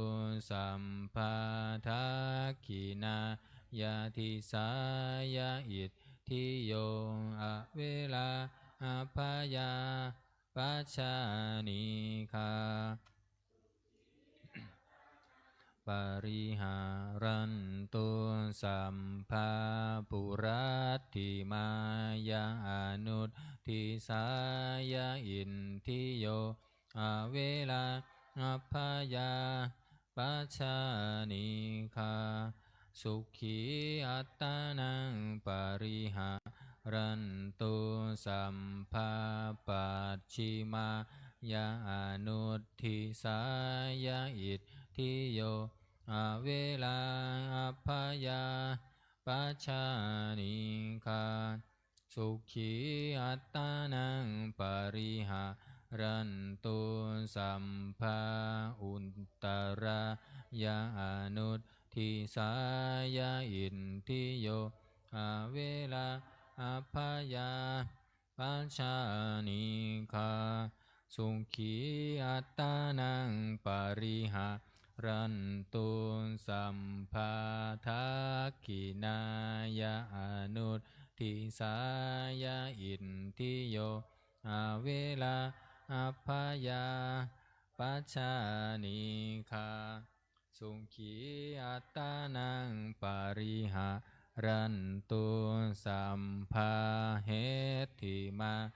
Sabbā dakkhiṇāyatissāya itthiyo averā abyāpajjhā anīghā pariharantu. Sabbā puratthimāyatissāya itthiyo averā abyāpajjhā anīghā sukhī attānaṃ pariha rantu sabbā pacchimāya anudisāya itthiyo averā abyāpajjhā anīghā sukhī attānaṃ pariharantu. Sabbā uttarāya anudisāya itthiyo averā abyāpajjhā anīghā sukhī attānaṃ pariharantu. Sabbā dakkhiṇāya anudisāya itthiyo averā abyāpajjhā anīghā sukhī attānaṃ pariharantu. Sabbā heṭṭhimāya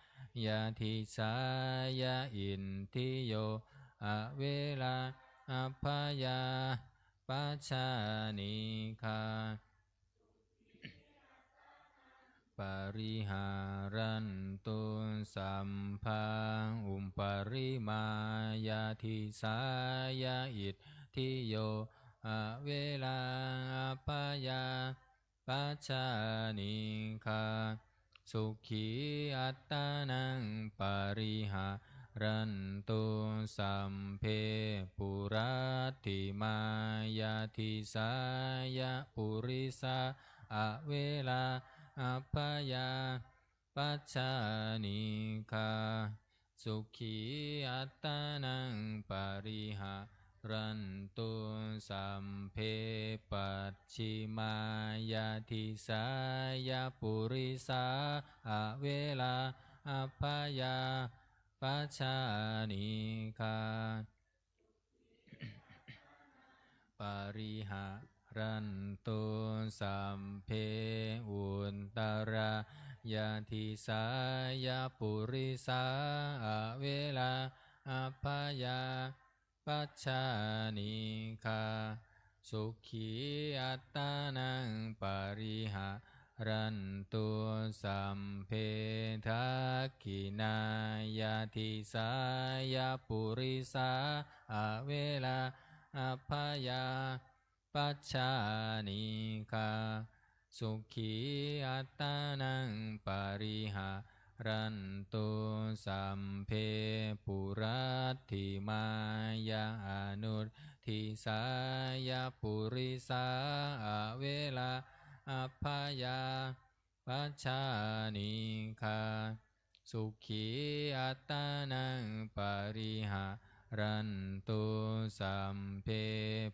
disāya itthiyo averā abyāpajjhā anīghā pariharantu. Sabbā uparimāya disāya itthiyo averā abyāpajjhā anīghā sukhī attānaṃ pariharantu. Sabbe puratthimāya disāya purisā averā abyāpajjhā anīghā sukhī attānaṃ pariharantu. Sabbe pacchimāya disāya purisā averā abyāpajjhā anīghā pariharantu. Sabbe uttarāya disāya purisā averā abyāpajjhā anīghā sukhī attānaṃ pariharantu. Sabbe dakkhiṇāya disāya purisā averā abyāpajjhā anīghā sukhī attānaṃ pariharantu. Sabbe puratthimāya anudisāya purisā averā abyāpajjhā anīghā sukhī attānaṃ pariharantu. Sabbe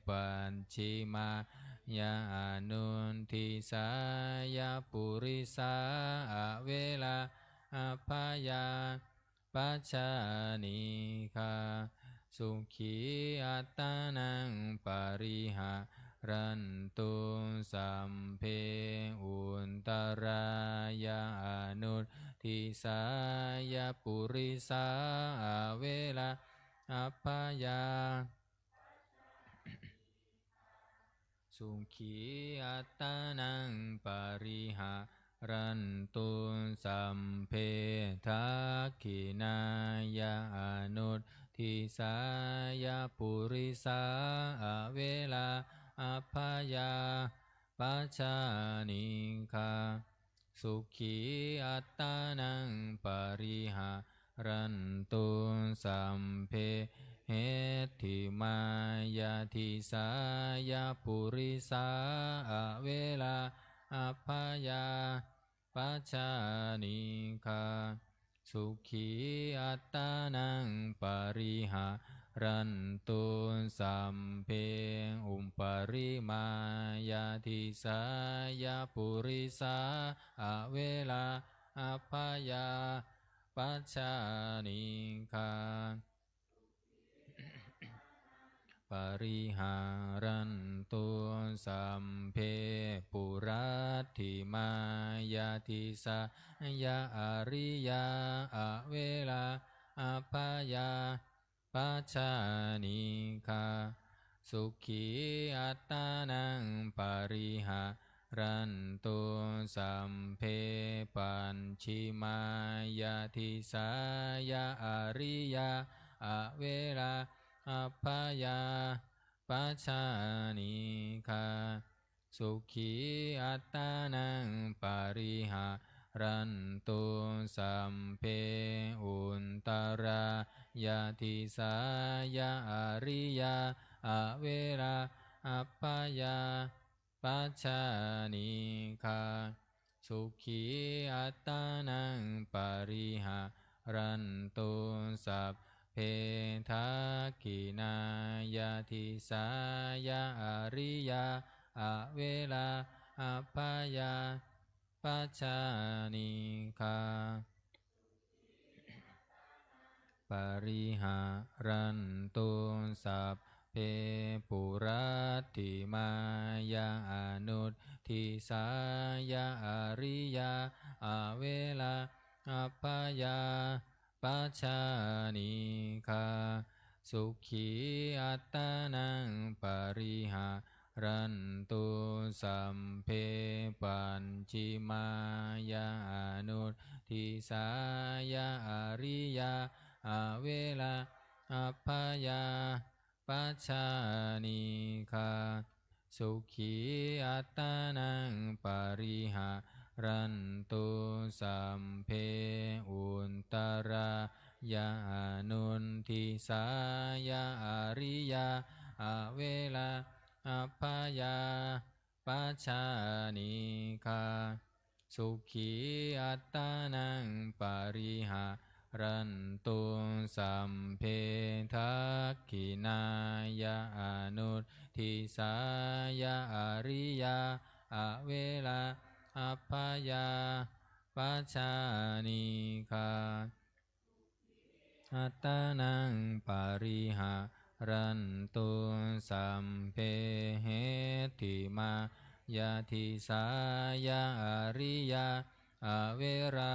pacchimāya anudisāya purisā averā abyāpajjhā anīghā sukhī attānaṃ pariharantu. Sabbe uttarāya anudisāya purisā averā abyāpajjhā sukhī attānaṃ pariharantu. Sabbe dakkhiṇāya anudisāya purisā averā abyāpajjhā anīghā sukhī attānaṃ pariharantu. Sabbe heṭṭhimāya disāya purisā averā abyāpajjhā anīghā sukhī attānaṃ pariharantu. Sabbe uparimāya disāya purisā averā abyāpajjhā anīghā pariharantu. Sabbe puratthimāya disāya ariyā averā abyāpajjhā anīghā sukhī attānaṃ pariharantu. rantu sabbe pacchimāya disāya ariyā averā abyāpajjhā anīghā sukhī attānaṃ pariharantu. Sabbe uttarāya disāya ariyā averā abyāpajjhā anīghā sukhī attānaṃ pariharantu. Sabbe dakkhiṇāya disāya ariyā averā abyāpajjhā anīghā pariharantu. Sabbe puratthimāya anudisāya ariyā averā abyāpajjhā anīghā sukhī attānaṃ pariharantu. Sabbe pacchimāya anudisāya ariyā averā abyāpajjhā anīghā sukhī attānaṃ pariharantu. Sabbe uttarāya anudisāya ariyā averā abyāpajjhā anīghā sukhī attānaṃ pariharantu. Sabbe dakkhiṇāya anudisāya ariyā averā abyāpajjhā anīghā attānaṃ pariharantu. Sabbe heṭṭhimāya disāya ariyā averā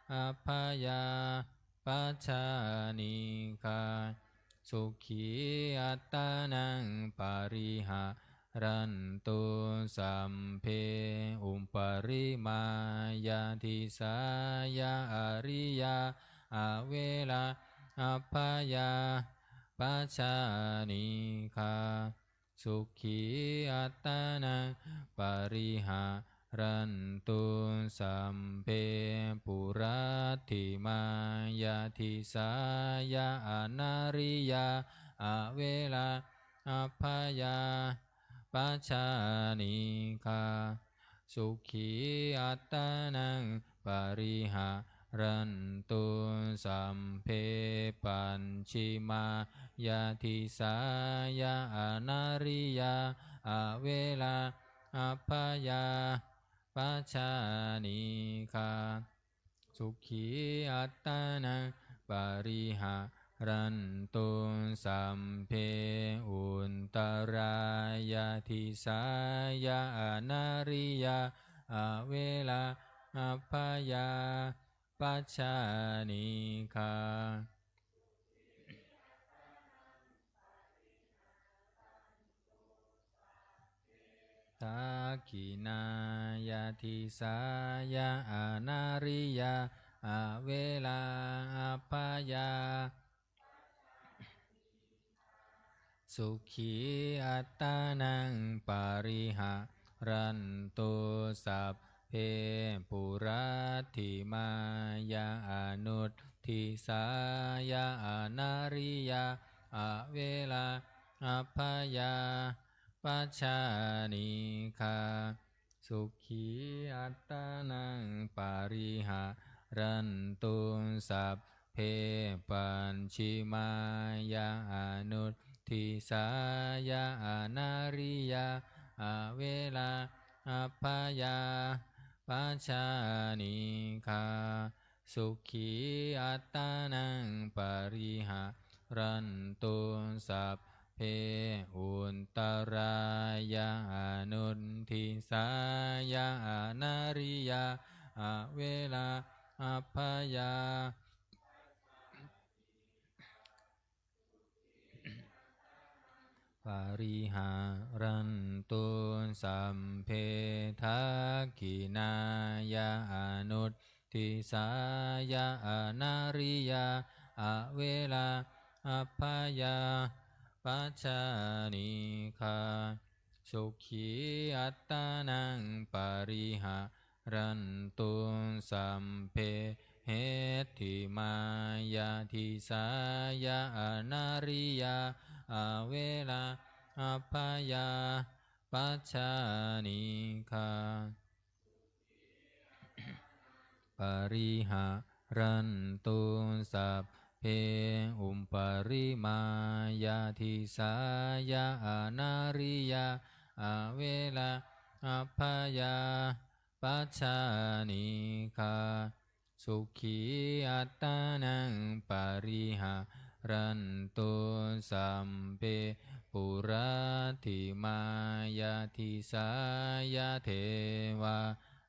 abyāpajjhā anīghā sukhī attānaṃ pariharantu. Sabbe uparimāya disāya ariyā averā abyāpajjhā anīghā sukhī attānaṃ pariharantu. Sabbe puratthimāya disāya anariyā averā abyāpajjhā anīghā sukhī attānaṃ pariharantu. Sabbe pacchimāya disāya anariyā averā abyāpajjhā anīghā sukhī attānaṃ pariharantu. Sabbe uttarāya disāya anariyā averā abyāpajjhā anīghā dakkhiṇāya disāya anariyā averā abyāpajjhā sukhī attānaṃ pariharantu. Sabbe puratthimāya anudisāya anariyā averā abyāpajjhā anīghā sukhī attānaṃ pariharantu. Sabbe pacchimāya anudisāya anariyā averā abyāpajjhā anīghā sukhī attānaṃ pariharantu. Sabbe uttarāya anudisāya anariyā averā abyāpajjhā pariharantu. sabbe dakkhiṇāya anuddisāya anariyā averā abyāpajjhā pajjhānīghā sukhī attānaṃ pariharantu. Sabbe hetthimāya disāya anariyā averā abyāpajjhānīghā pariharantu. Sabbe uparimāya disāya anariyā averā abyāpajjhānīghā sukhī attānaṃ pariharantu. Sabbe puratthimāya disāya devā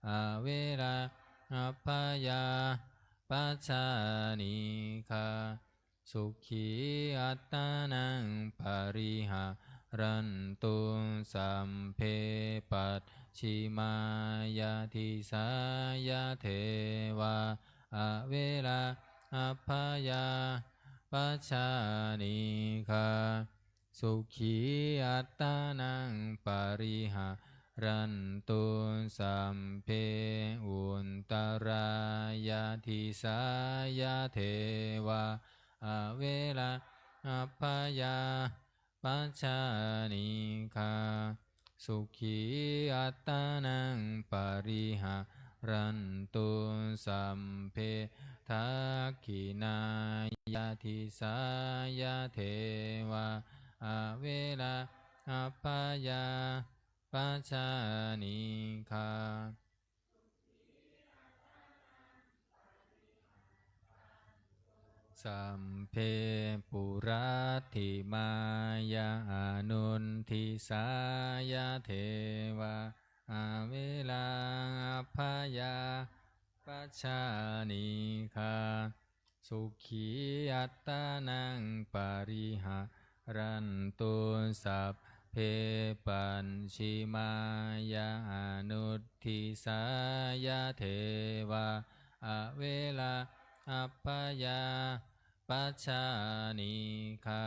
averā abyāpajjhānīghā sukhī attānaṃ pariharantu. Sabbe pacchimāya disāya devā averā abyāpajjhānīghā sukhī attānaṃ pariharantu. Sabbe uttarāya disāya devā averā abyāpajjhānīghā sukhī attānaṃ pariharantu. Sabbe dakkhiṇāya disāya devā averā abyāpajjhānīghā sabbe puratthimāya anuddisāya devā averā abyāpajjhānīghā sukhī attānaṃ pariharantu. Sabbe pacchimāya anuddisāya devā averā abyāpajjhānīghā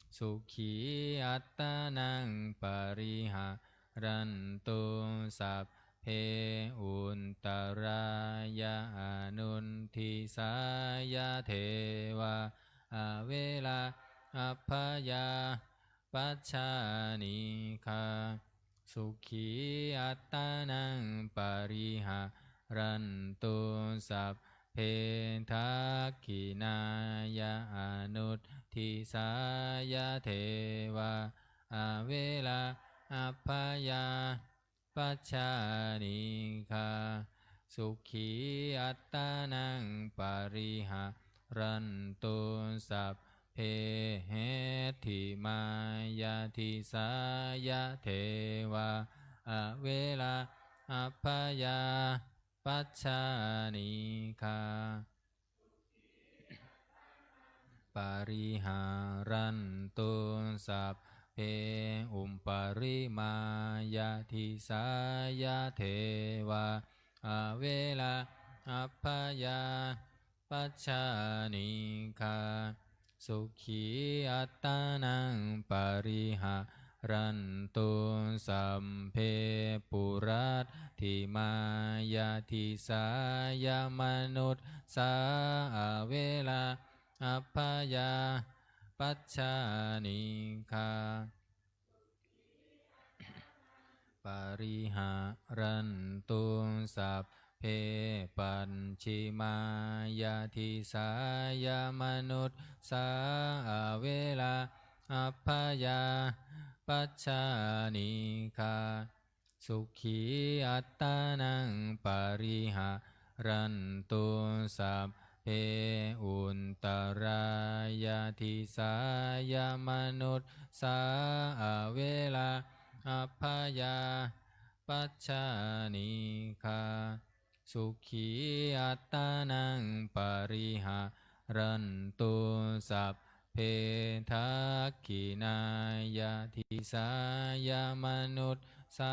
sukhī attānaṃ pariharantu. Sabbe uttarāya anuddisāya devā averā abyāpajjhānīghā sukhī attānaṃ pariharantu. Sabbe dakkhiṇāya anuddisāya devā averā abyāpajjhānīghā sukhī attānaṃ pariharantu. Sabbe hetthimāya disāya devā averā abyāpajjhānīghā pariharantu. Sabbe uparimāya disāya devā averā abyāpajjhānīghā sukhī attānaṃ pariharantu. Sabbe puratthimāya disāya manussā averā abyāpajjhānīghā pariharantu. Sabbe pacchimāya disāya manussā averā abyāpajjhānīghā sukhī attānaṃ pariharantu. Sabbe uttarāya disāya manussā averā abyāpajjhānīghā sukhī attānaṃ pariharantu. Sabbe dakkhiṇāya disāya manussā sā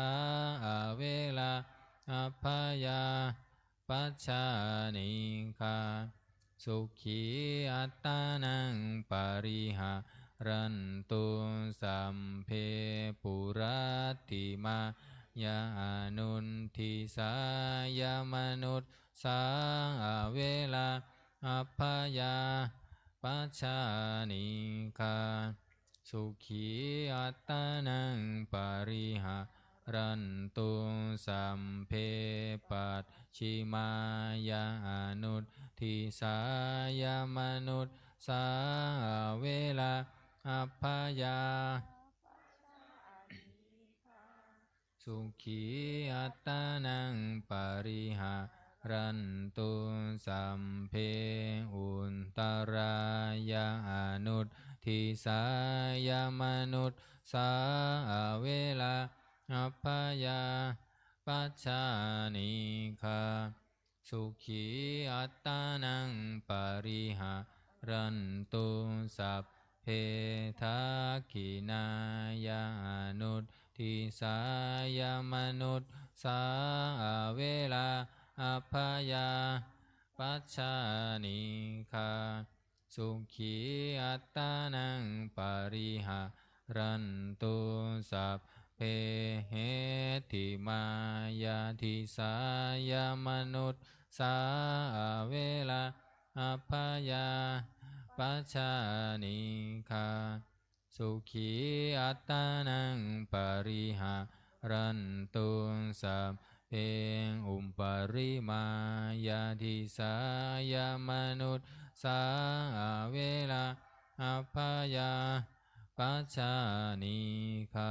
averā abyāpajjhā anīghā sukhī attānaṃ pariharantu. Sabbe puratthimāya anudisāya manussā averā abyāpajjhā anīghā sukhī attānaṃ pariharantu. Sabbe pacchimāya anudisāya manussā averā abyāpajjhā sukhī attānaṃ pariharantu. Sabbe uttarāya anudisāya manussā averā abyāpajjhā anīghā sukhī attānaṃ pariharantu. Sabbe dakkhiṇāya anudisāya manussā averā abyāpajjhā anīghā sukhī attānaṃ pariharantu. Sabbe heṭṭhimāya disāya manussā averā abyāpajjhā anīghā sukhī attānaṃ pariharantu. Sabbe uparimāya disāya manussā averā abyāpajjhā anīghā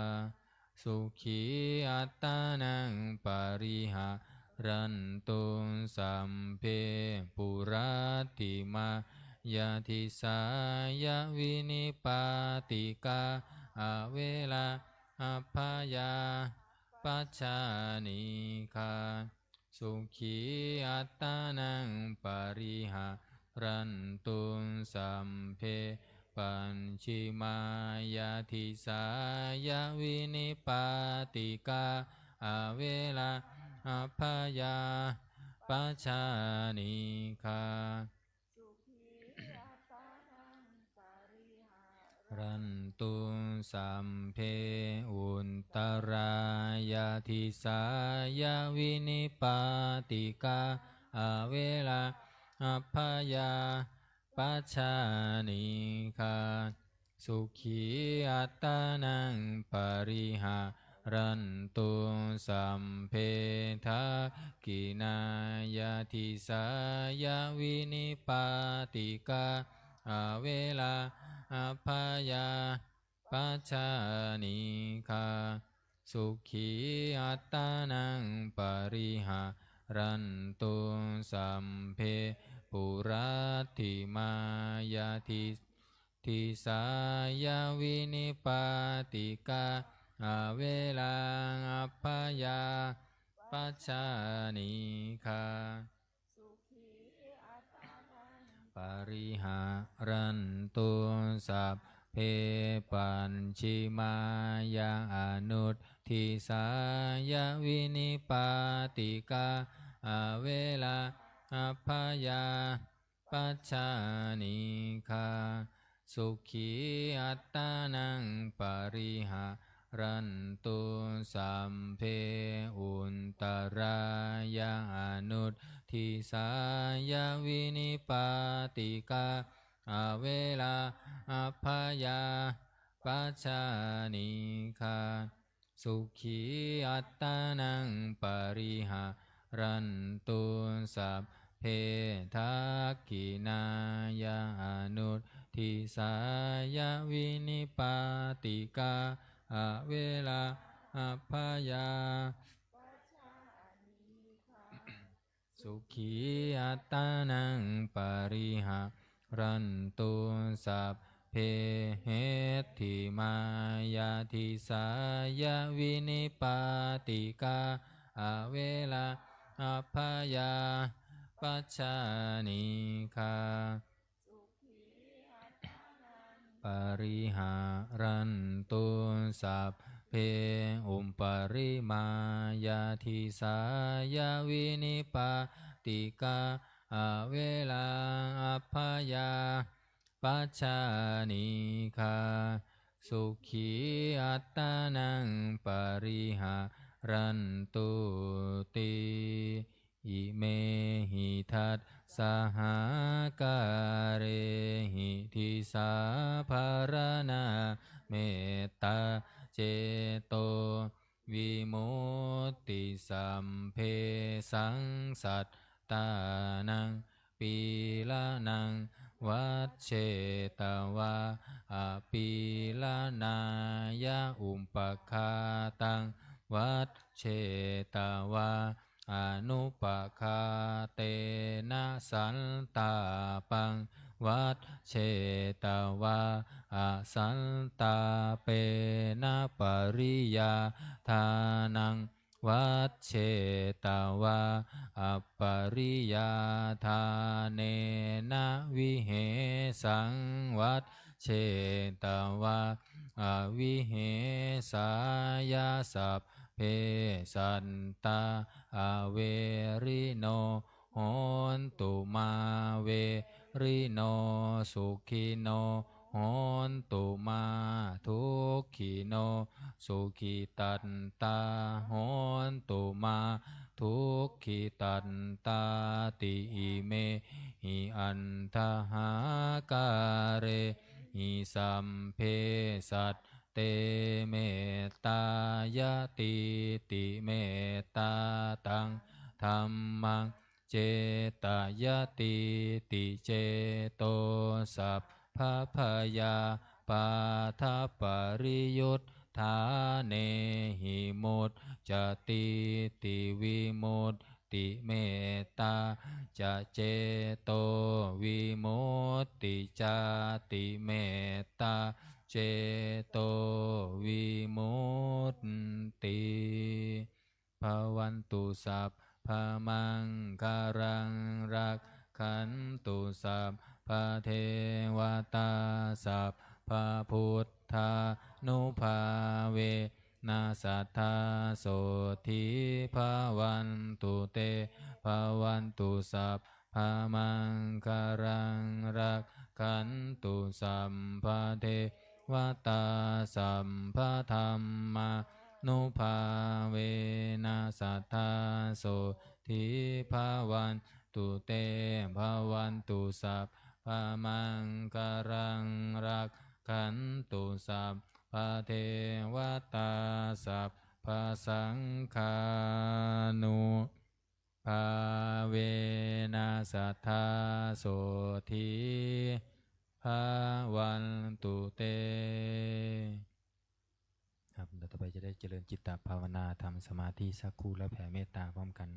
sukhī attānaṃ pariharantu. Sabbe puratthimāya disāya vinipātikā averā abyāpajjhā anīghā sukhī attānaṃ pariharantu. Sabbe pacchimāya disāya vinipātikā averā abyāpajjhā anīghā rantu. Sabbe uttarāya disāya vinipātikā averā abyāpajjhā anīghā sukhī attānaṃ pariharantu. Sabbe dakkhiṇāya disāya vinipātikā averā abyāpajjhā anīghā sukhī attānaṃ pariharantu. Sabbe puratthimāya disāya vinipātikā averā abyāpajjhā anīghā pariharantu. Sabbe pacchimāya anudisāya vinipātikā averā abyāpajjhā anīghā sukhī attānaṃ pariharantu. Sabbe uttarāya anudisāya vinipātikā averā abyāpajjhā anīghā sukhī attānaṃ pariharantu. Sabbe dakkhiṇāya anudisāya vinipātikā averā abyāpajjhā sukhī attānaṃ pariharantu. Sabbe heṭṭhimāya disāya vinipātikā averā abyāpajjhā anīghā pariharantu. Sabbe sabbe uparimāya disāya vinipātikā averā abyāpajjhā anīghā sukhī attānaṃ pariharantu ti. Imehi dasadhā kārehi disāpharaṇā mettācetovimutti. Sabbesaṃ sattānaṃ pīḷanaṃ vajjetvā apīḷanāya, upaghātaṃ vajjetvā anupaghātena, santāpaṃ vajjetvā asantāpena, pariyādānaṃ vajjetvā apariyādānena, vihesaṃ vajjetvā avihesāya. Sabbe sattā averino hontu, mā verino sukhino hontu, mā dukkhino sukhitattā hontu, mā dukkhitattā ti. Imehi aṭṭhahārehi sabbe satte mettāyatīti, mettātaṃ dhammaṃ cetayatīti, ceto sabbabhayāpādhapariyuṭṭhānehi muccatīti vimutti. Mettā ca cetovimutti, mettā cetovimutti. Bhavantu sabbamaṅgalaṃ, rakkhantu sabbadevatā, sabbabuddhānubhāvena sadā sotthī bhavantu te. Bhavantu sabbamaṅgalaṃ, rakkhantu sabbadevatā, sabbadhammānubhāvena sadā sotthī bhavantu te. Bhavantu sabbamaṅgalaṃ, rakkhantu sabbadevatā, sabbasaṅghānu- bhāvena sadā sotthī bhavantu te. ครับ ต่อไปจะได้เจริญจิตตภาวนา ทำสมาธิสักครู่ แล้วแผ่เมตตาพร้อมกัน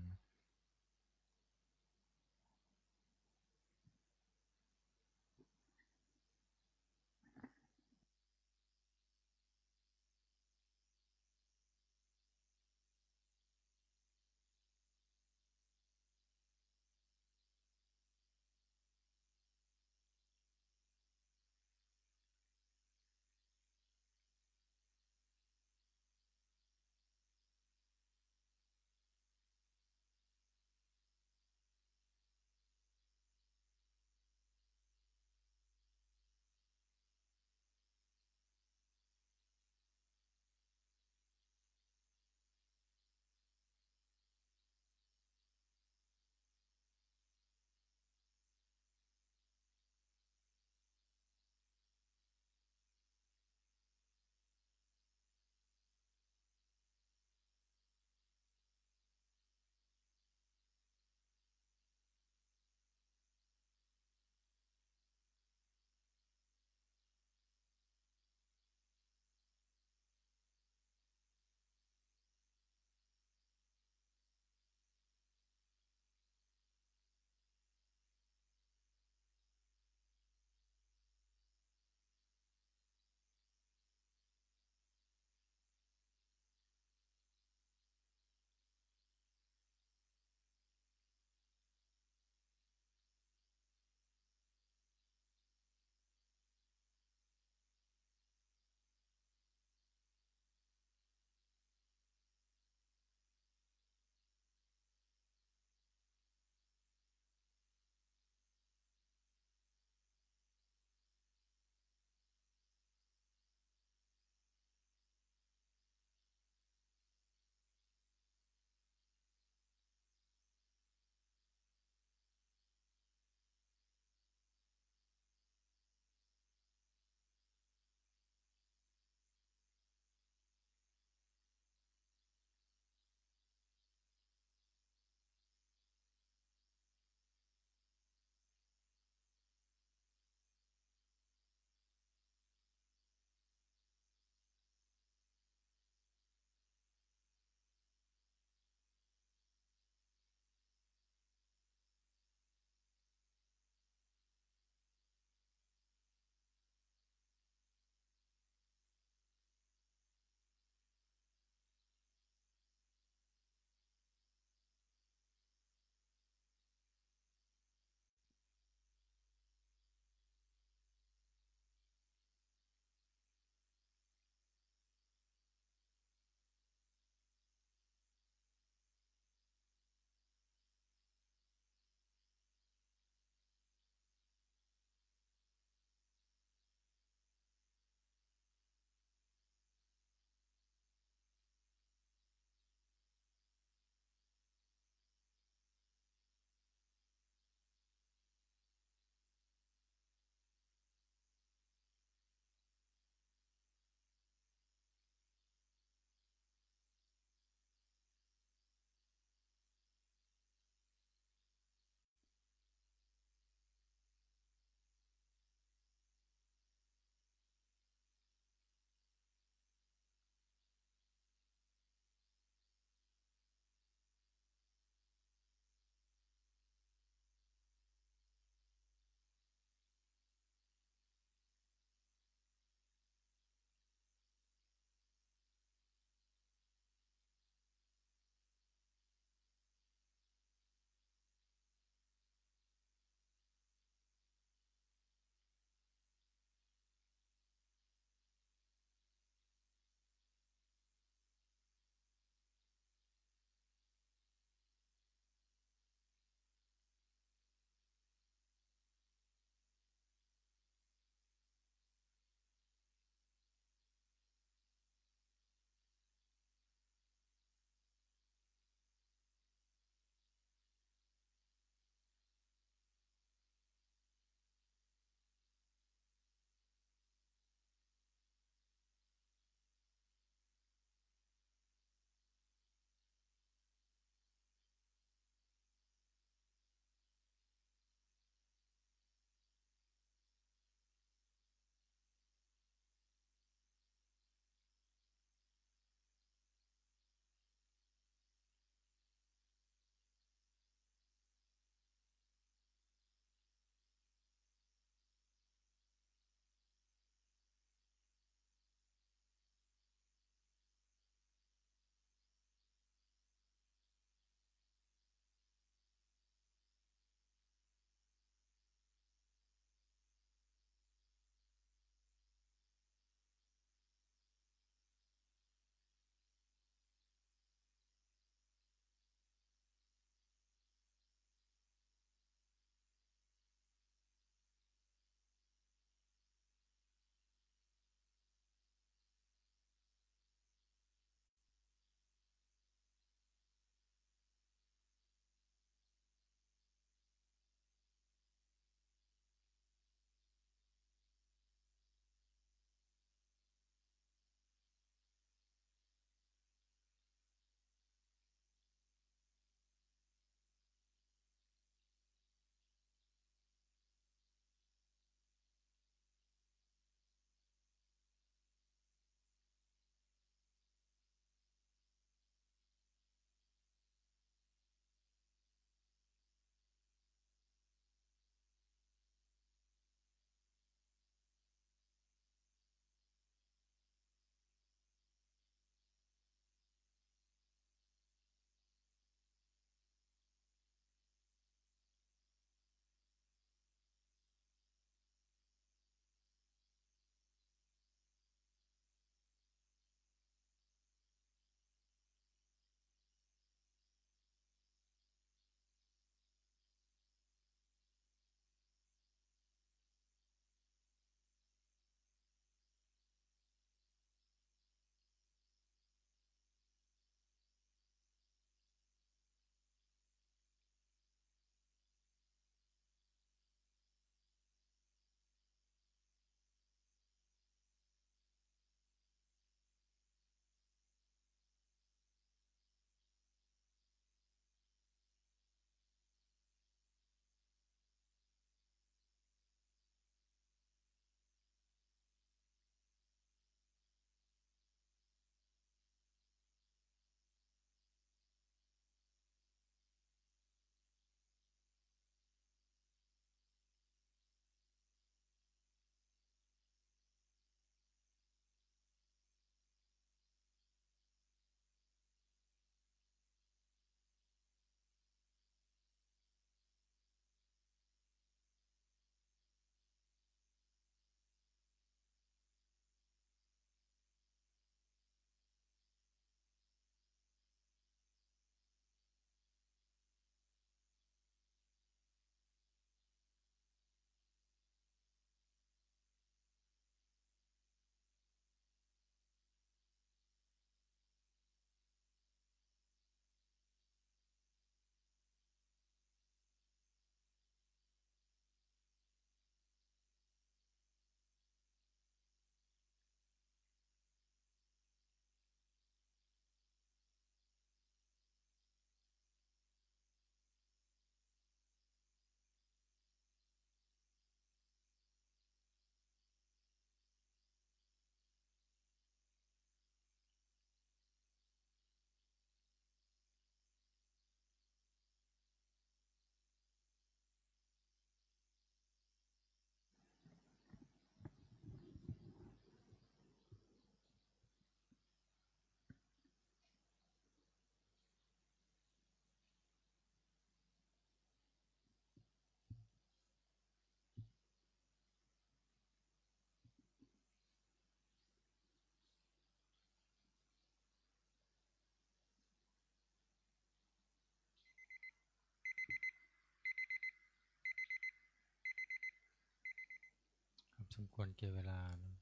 ควรแก่เวลานะ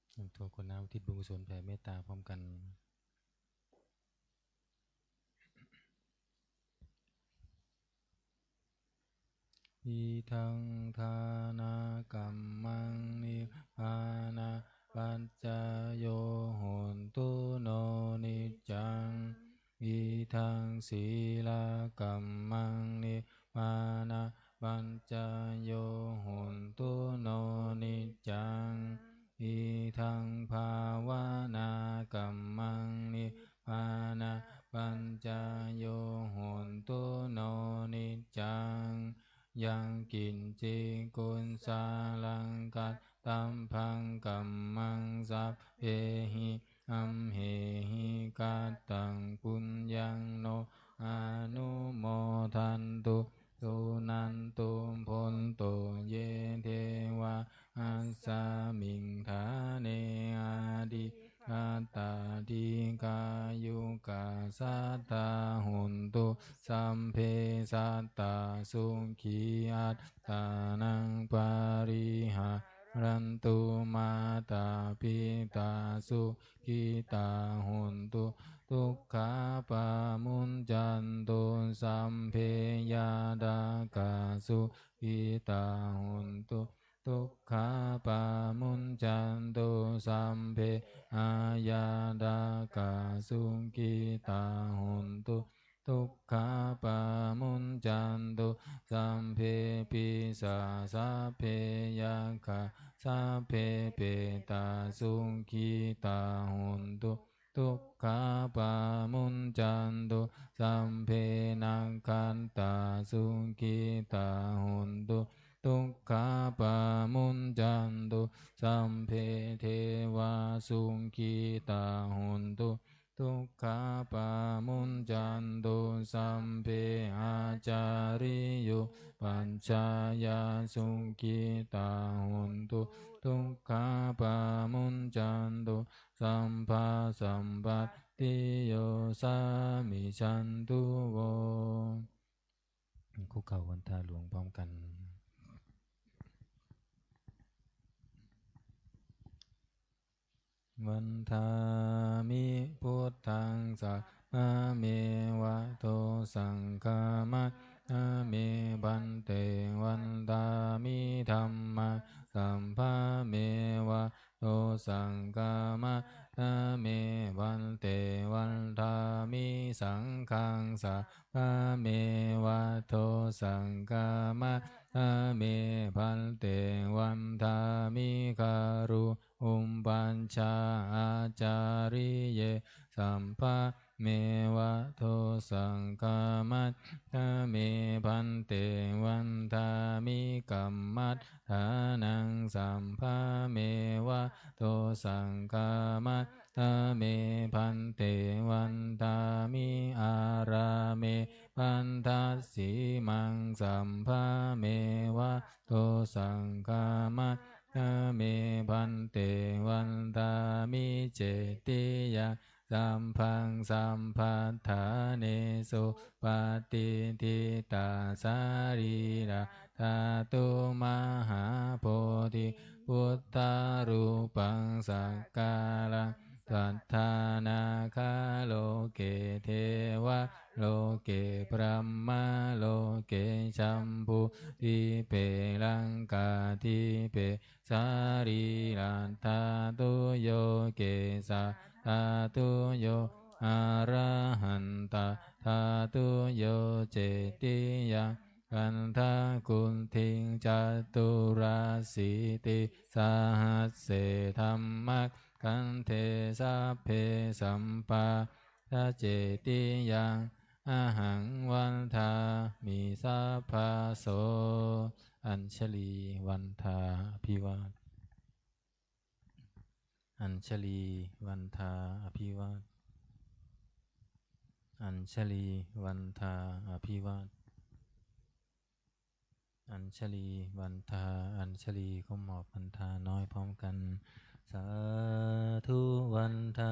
เตรียมตัวกรวดน้ำอุทิศบุญกุศลแผ่เมตตาพร้อมกัน Idaṃ dānakammaṃ nibbānapaccayo hotu no niccaṃ. Idaṃ sīlakammaṃ nibbānapaccayo hotu no niccaṃ. Idaṃ bhāvanākammaṃ nibbānapaccayo hotu no niccaṃ. Yaṃ kiñci kusalaṃ kattabbaṃ kammaṃ sabbehi amhehi kattaṃ puññaṃ no anumodantu suṇantu bhonto ye devā asmiṃ ṭhāne adhigatā dīghāyukā sadā hontu sabbe sattā sukhī attānaṃ pariharantu mātā pitā sukhitā hontu dukkhā pamuñcantu sabbe ñātakā sukhitā hontu dukkhā pamuñcantu sabbe aññātakā sukhitā hontu dukkhā pamuñcantu sabbe pisā sabbe yakkhā sabbe petā sukhitā hontu dukkhā pamuñcantu sabbe nakkhattā sukhitā hontu dukkhā pamuñcantu sabbe devā sukhitā hontu dukkhā pamuñcantu sabbe ācariyupajjhāyā sukhitā hontu dukkhā pamuñcantu sabbā sampattiyo samijjhantu vo. คุกเข่าวันทาหลวงพร้อมกัน Vandāmi buddhaṃ sabbameva dosaṃ khamatha me bhante. Vandāmi dhammaṃ sabbameva dosaṃ khamatha me bhante. Vandāmi saṅghaṃ sabbameva dosaṃ khamatha me bhante. Vandāmi guru upajjhāyācariye sabbameva dosaṃ khamatha me bhante. Vandāmi kammaṭṭhānaṃ sabbameva dosaṃ khamatha me bhante. Vandāmi ārāme bhaddasīmaṃ sabbameva dosaṃ khamatha me bhante. Vandāmi cetiyaṃ sabbaṃ sabbaṭṭhānesu patiṭṭhitā sarīradhātu mahābodhiṃ buddharūpaṃ sakkāraṃ saddhā nāgā loke devā loke brahmā loke jambudīpe laṅkādīpe sarīradhātuyo kesādhātuyo arahantaṃ dhātuyo cetiyaṃ gandhakuṭiṃ caturāsītisahasse dhammakkhandhe sabbe sampā- da cetiyaṃ ahaṃ vandāmi sabbaso. อัญชลีวันทาอภิวาท อัญชลีวันทาอภิวาท อัญชลีวันทาอภิวาท อัญชลีวันทา อัญชลีก้มหมอบวันทาน้อยพร้อมกัน สาธุวันทา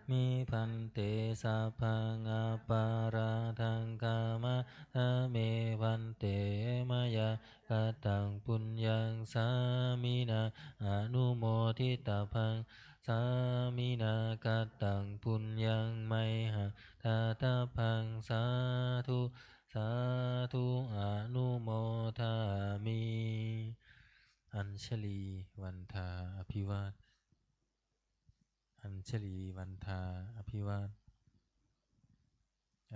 mi bhante, sabbaṃ aparādhaṃ khamatha me bhante, mayā kataṃ puññaṃ sāminā anumoditabbaṃ, sāminā kataṃ puññaṃ mayhaṃ dātabbaṃ, sādhu sādhu anumodāmi. Añjalī vandā abhivād. Añjalī vandā abhivād.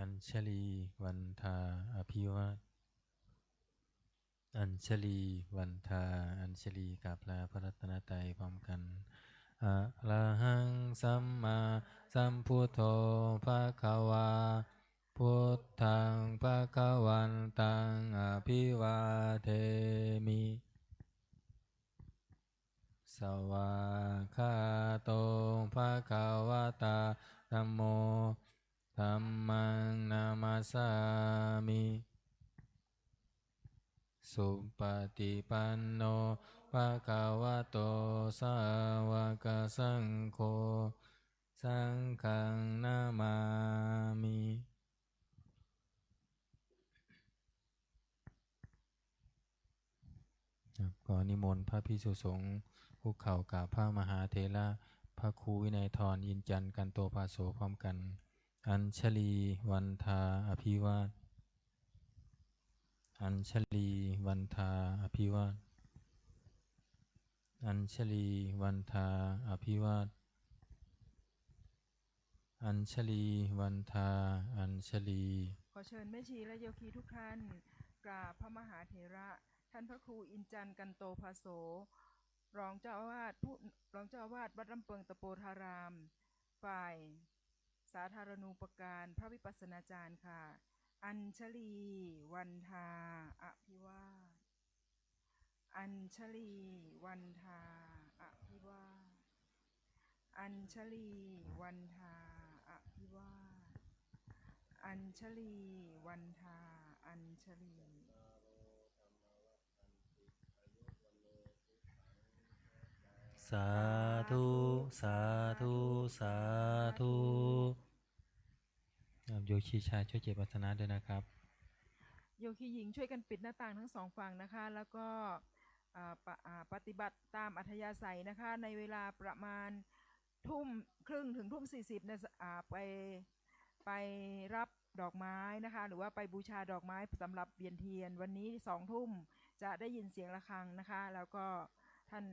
Añjalī vandā abhivād. Añjalī vandā. Añjalī กราบลาพระรัตนตรัยพร้อมกัน Arahaṃ sammāsambuddho bhagavā, buddhaṃ bhagavantaṃ abhivādemi. Svākkhāto bhagavatā dhammo, dhammaṃ namassāmi. Supaṭipanno bhagavato sāvakasaṅgho, saṅghaṃ namāmi. ครับ ก็นิมนต์พระภิกษุสงฆ์คุกเข่ากราบพระมหาเถระ พระครูวินัยธร อินจันทร์ กันโตภาโส พร้อมกัน Añjalī vandā abhivād. Añjalī vandā abhivād. Añjalī vandā abhivād. Añjalī vandā añjalī. ขอเชิญแม่ชีและโยคีทุกท่านกราบพระมหาเถระ ท่านพระครูอินจันทร์ กันโตภาโส รองเจ้าอาวาสผู้ รองเจ้าอาวาสวัดลำเปิงตะโปธาราม ฝ่ายสาธารณูปการ พระวิปัสสนาจารย์ค่ะ Añjalī vandā abhivād. Añjalī vandā abhivād. Añjalī vandā abhivād. Añjalī vandā añjalī. Sādhu, sādhu, sādhu. ครับ โยคีชายช่วยเก็บอาสนะด้วยนะครับ โยคีหญิงช่วยกันปิดหน้าต่างทั้งสองฝั่งนะคะ แล้วก็ อ่า ปะ- อ่า ปฏิบัติตามอัธยาศัยนะคะ ในเวลาประมาณทุ่มครึ่งถึงทุ่มสี่สิบเนี่ย อ่า ไป ไปรับดอกไม้นะคะ หรือว่าไปบูชาดอกไม้สำหรับเวียนเทียน วันนี้สองทุ่มจะได้ยินเสียงระฆังนะคะ แล้วก็ท่าน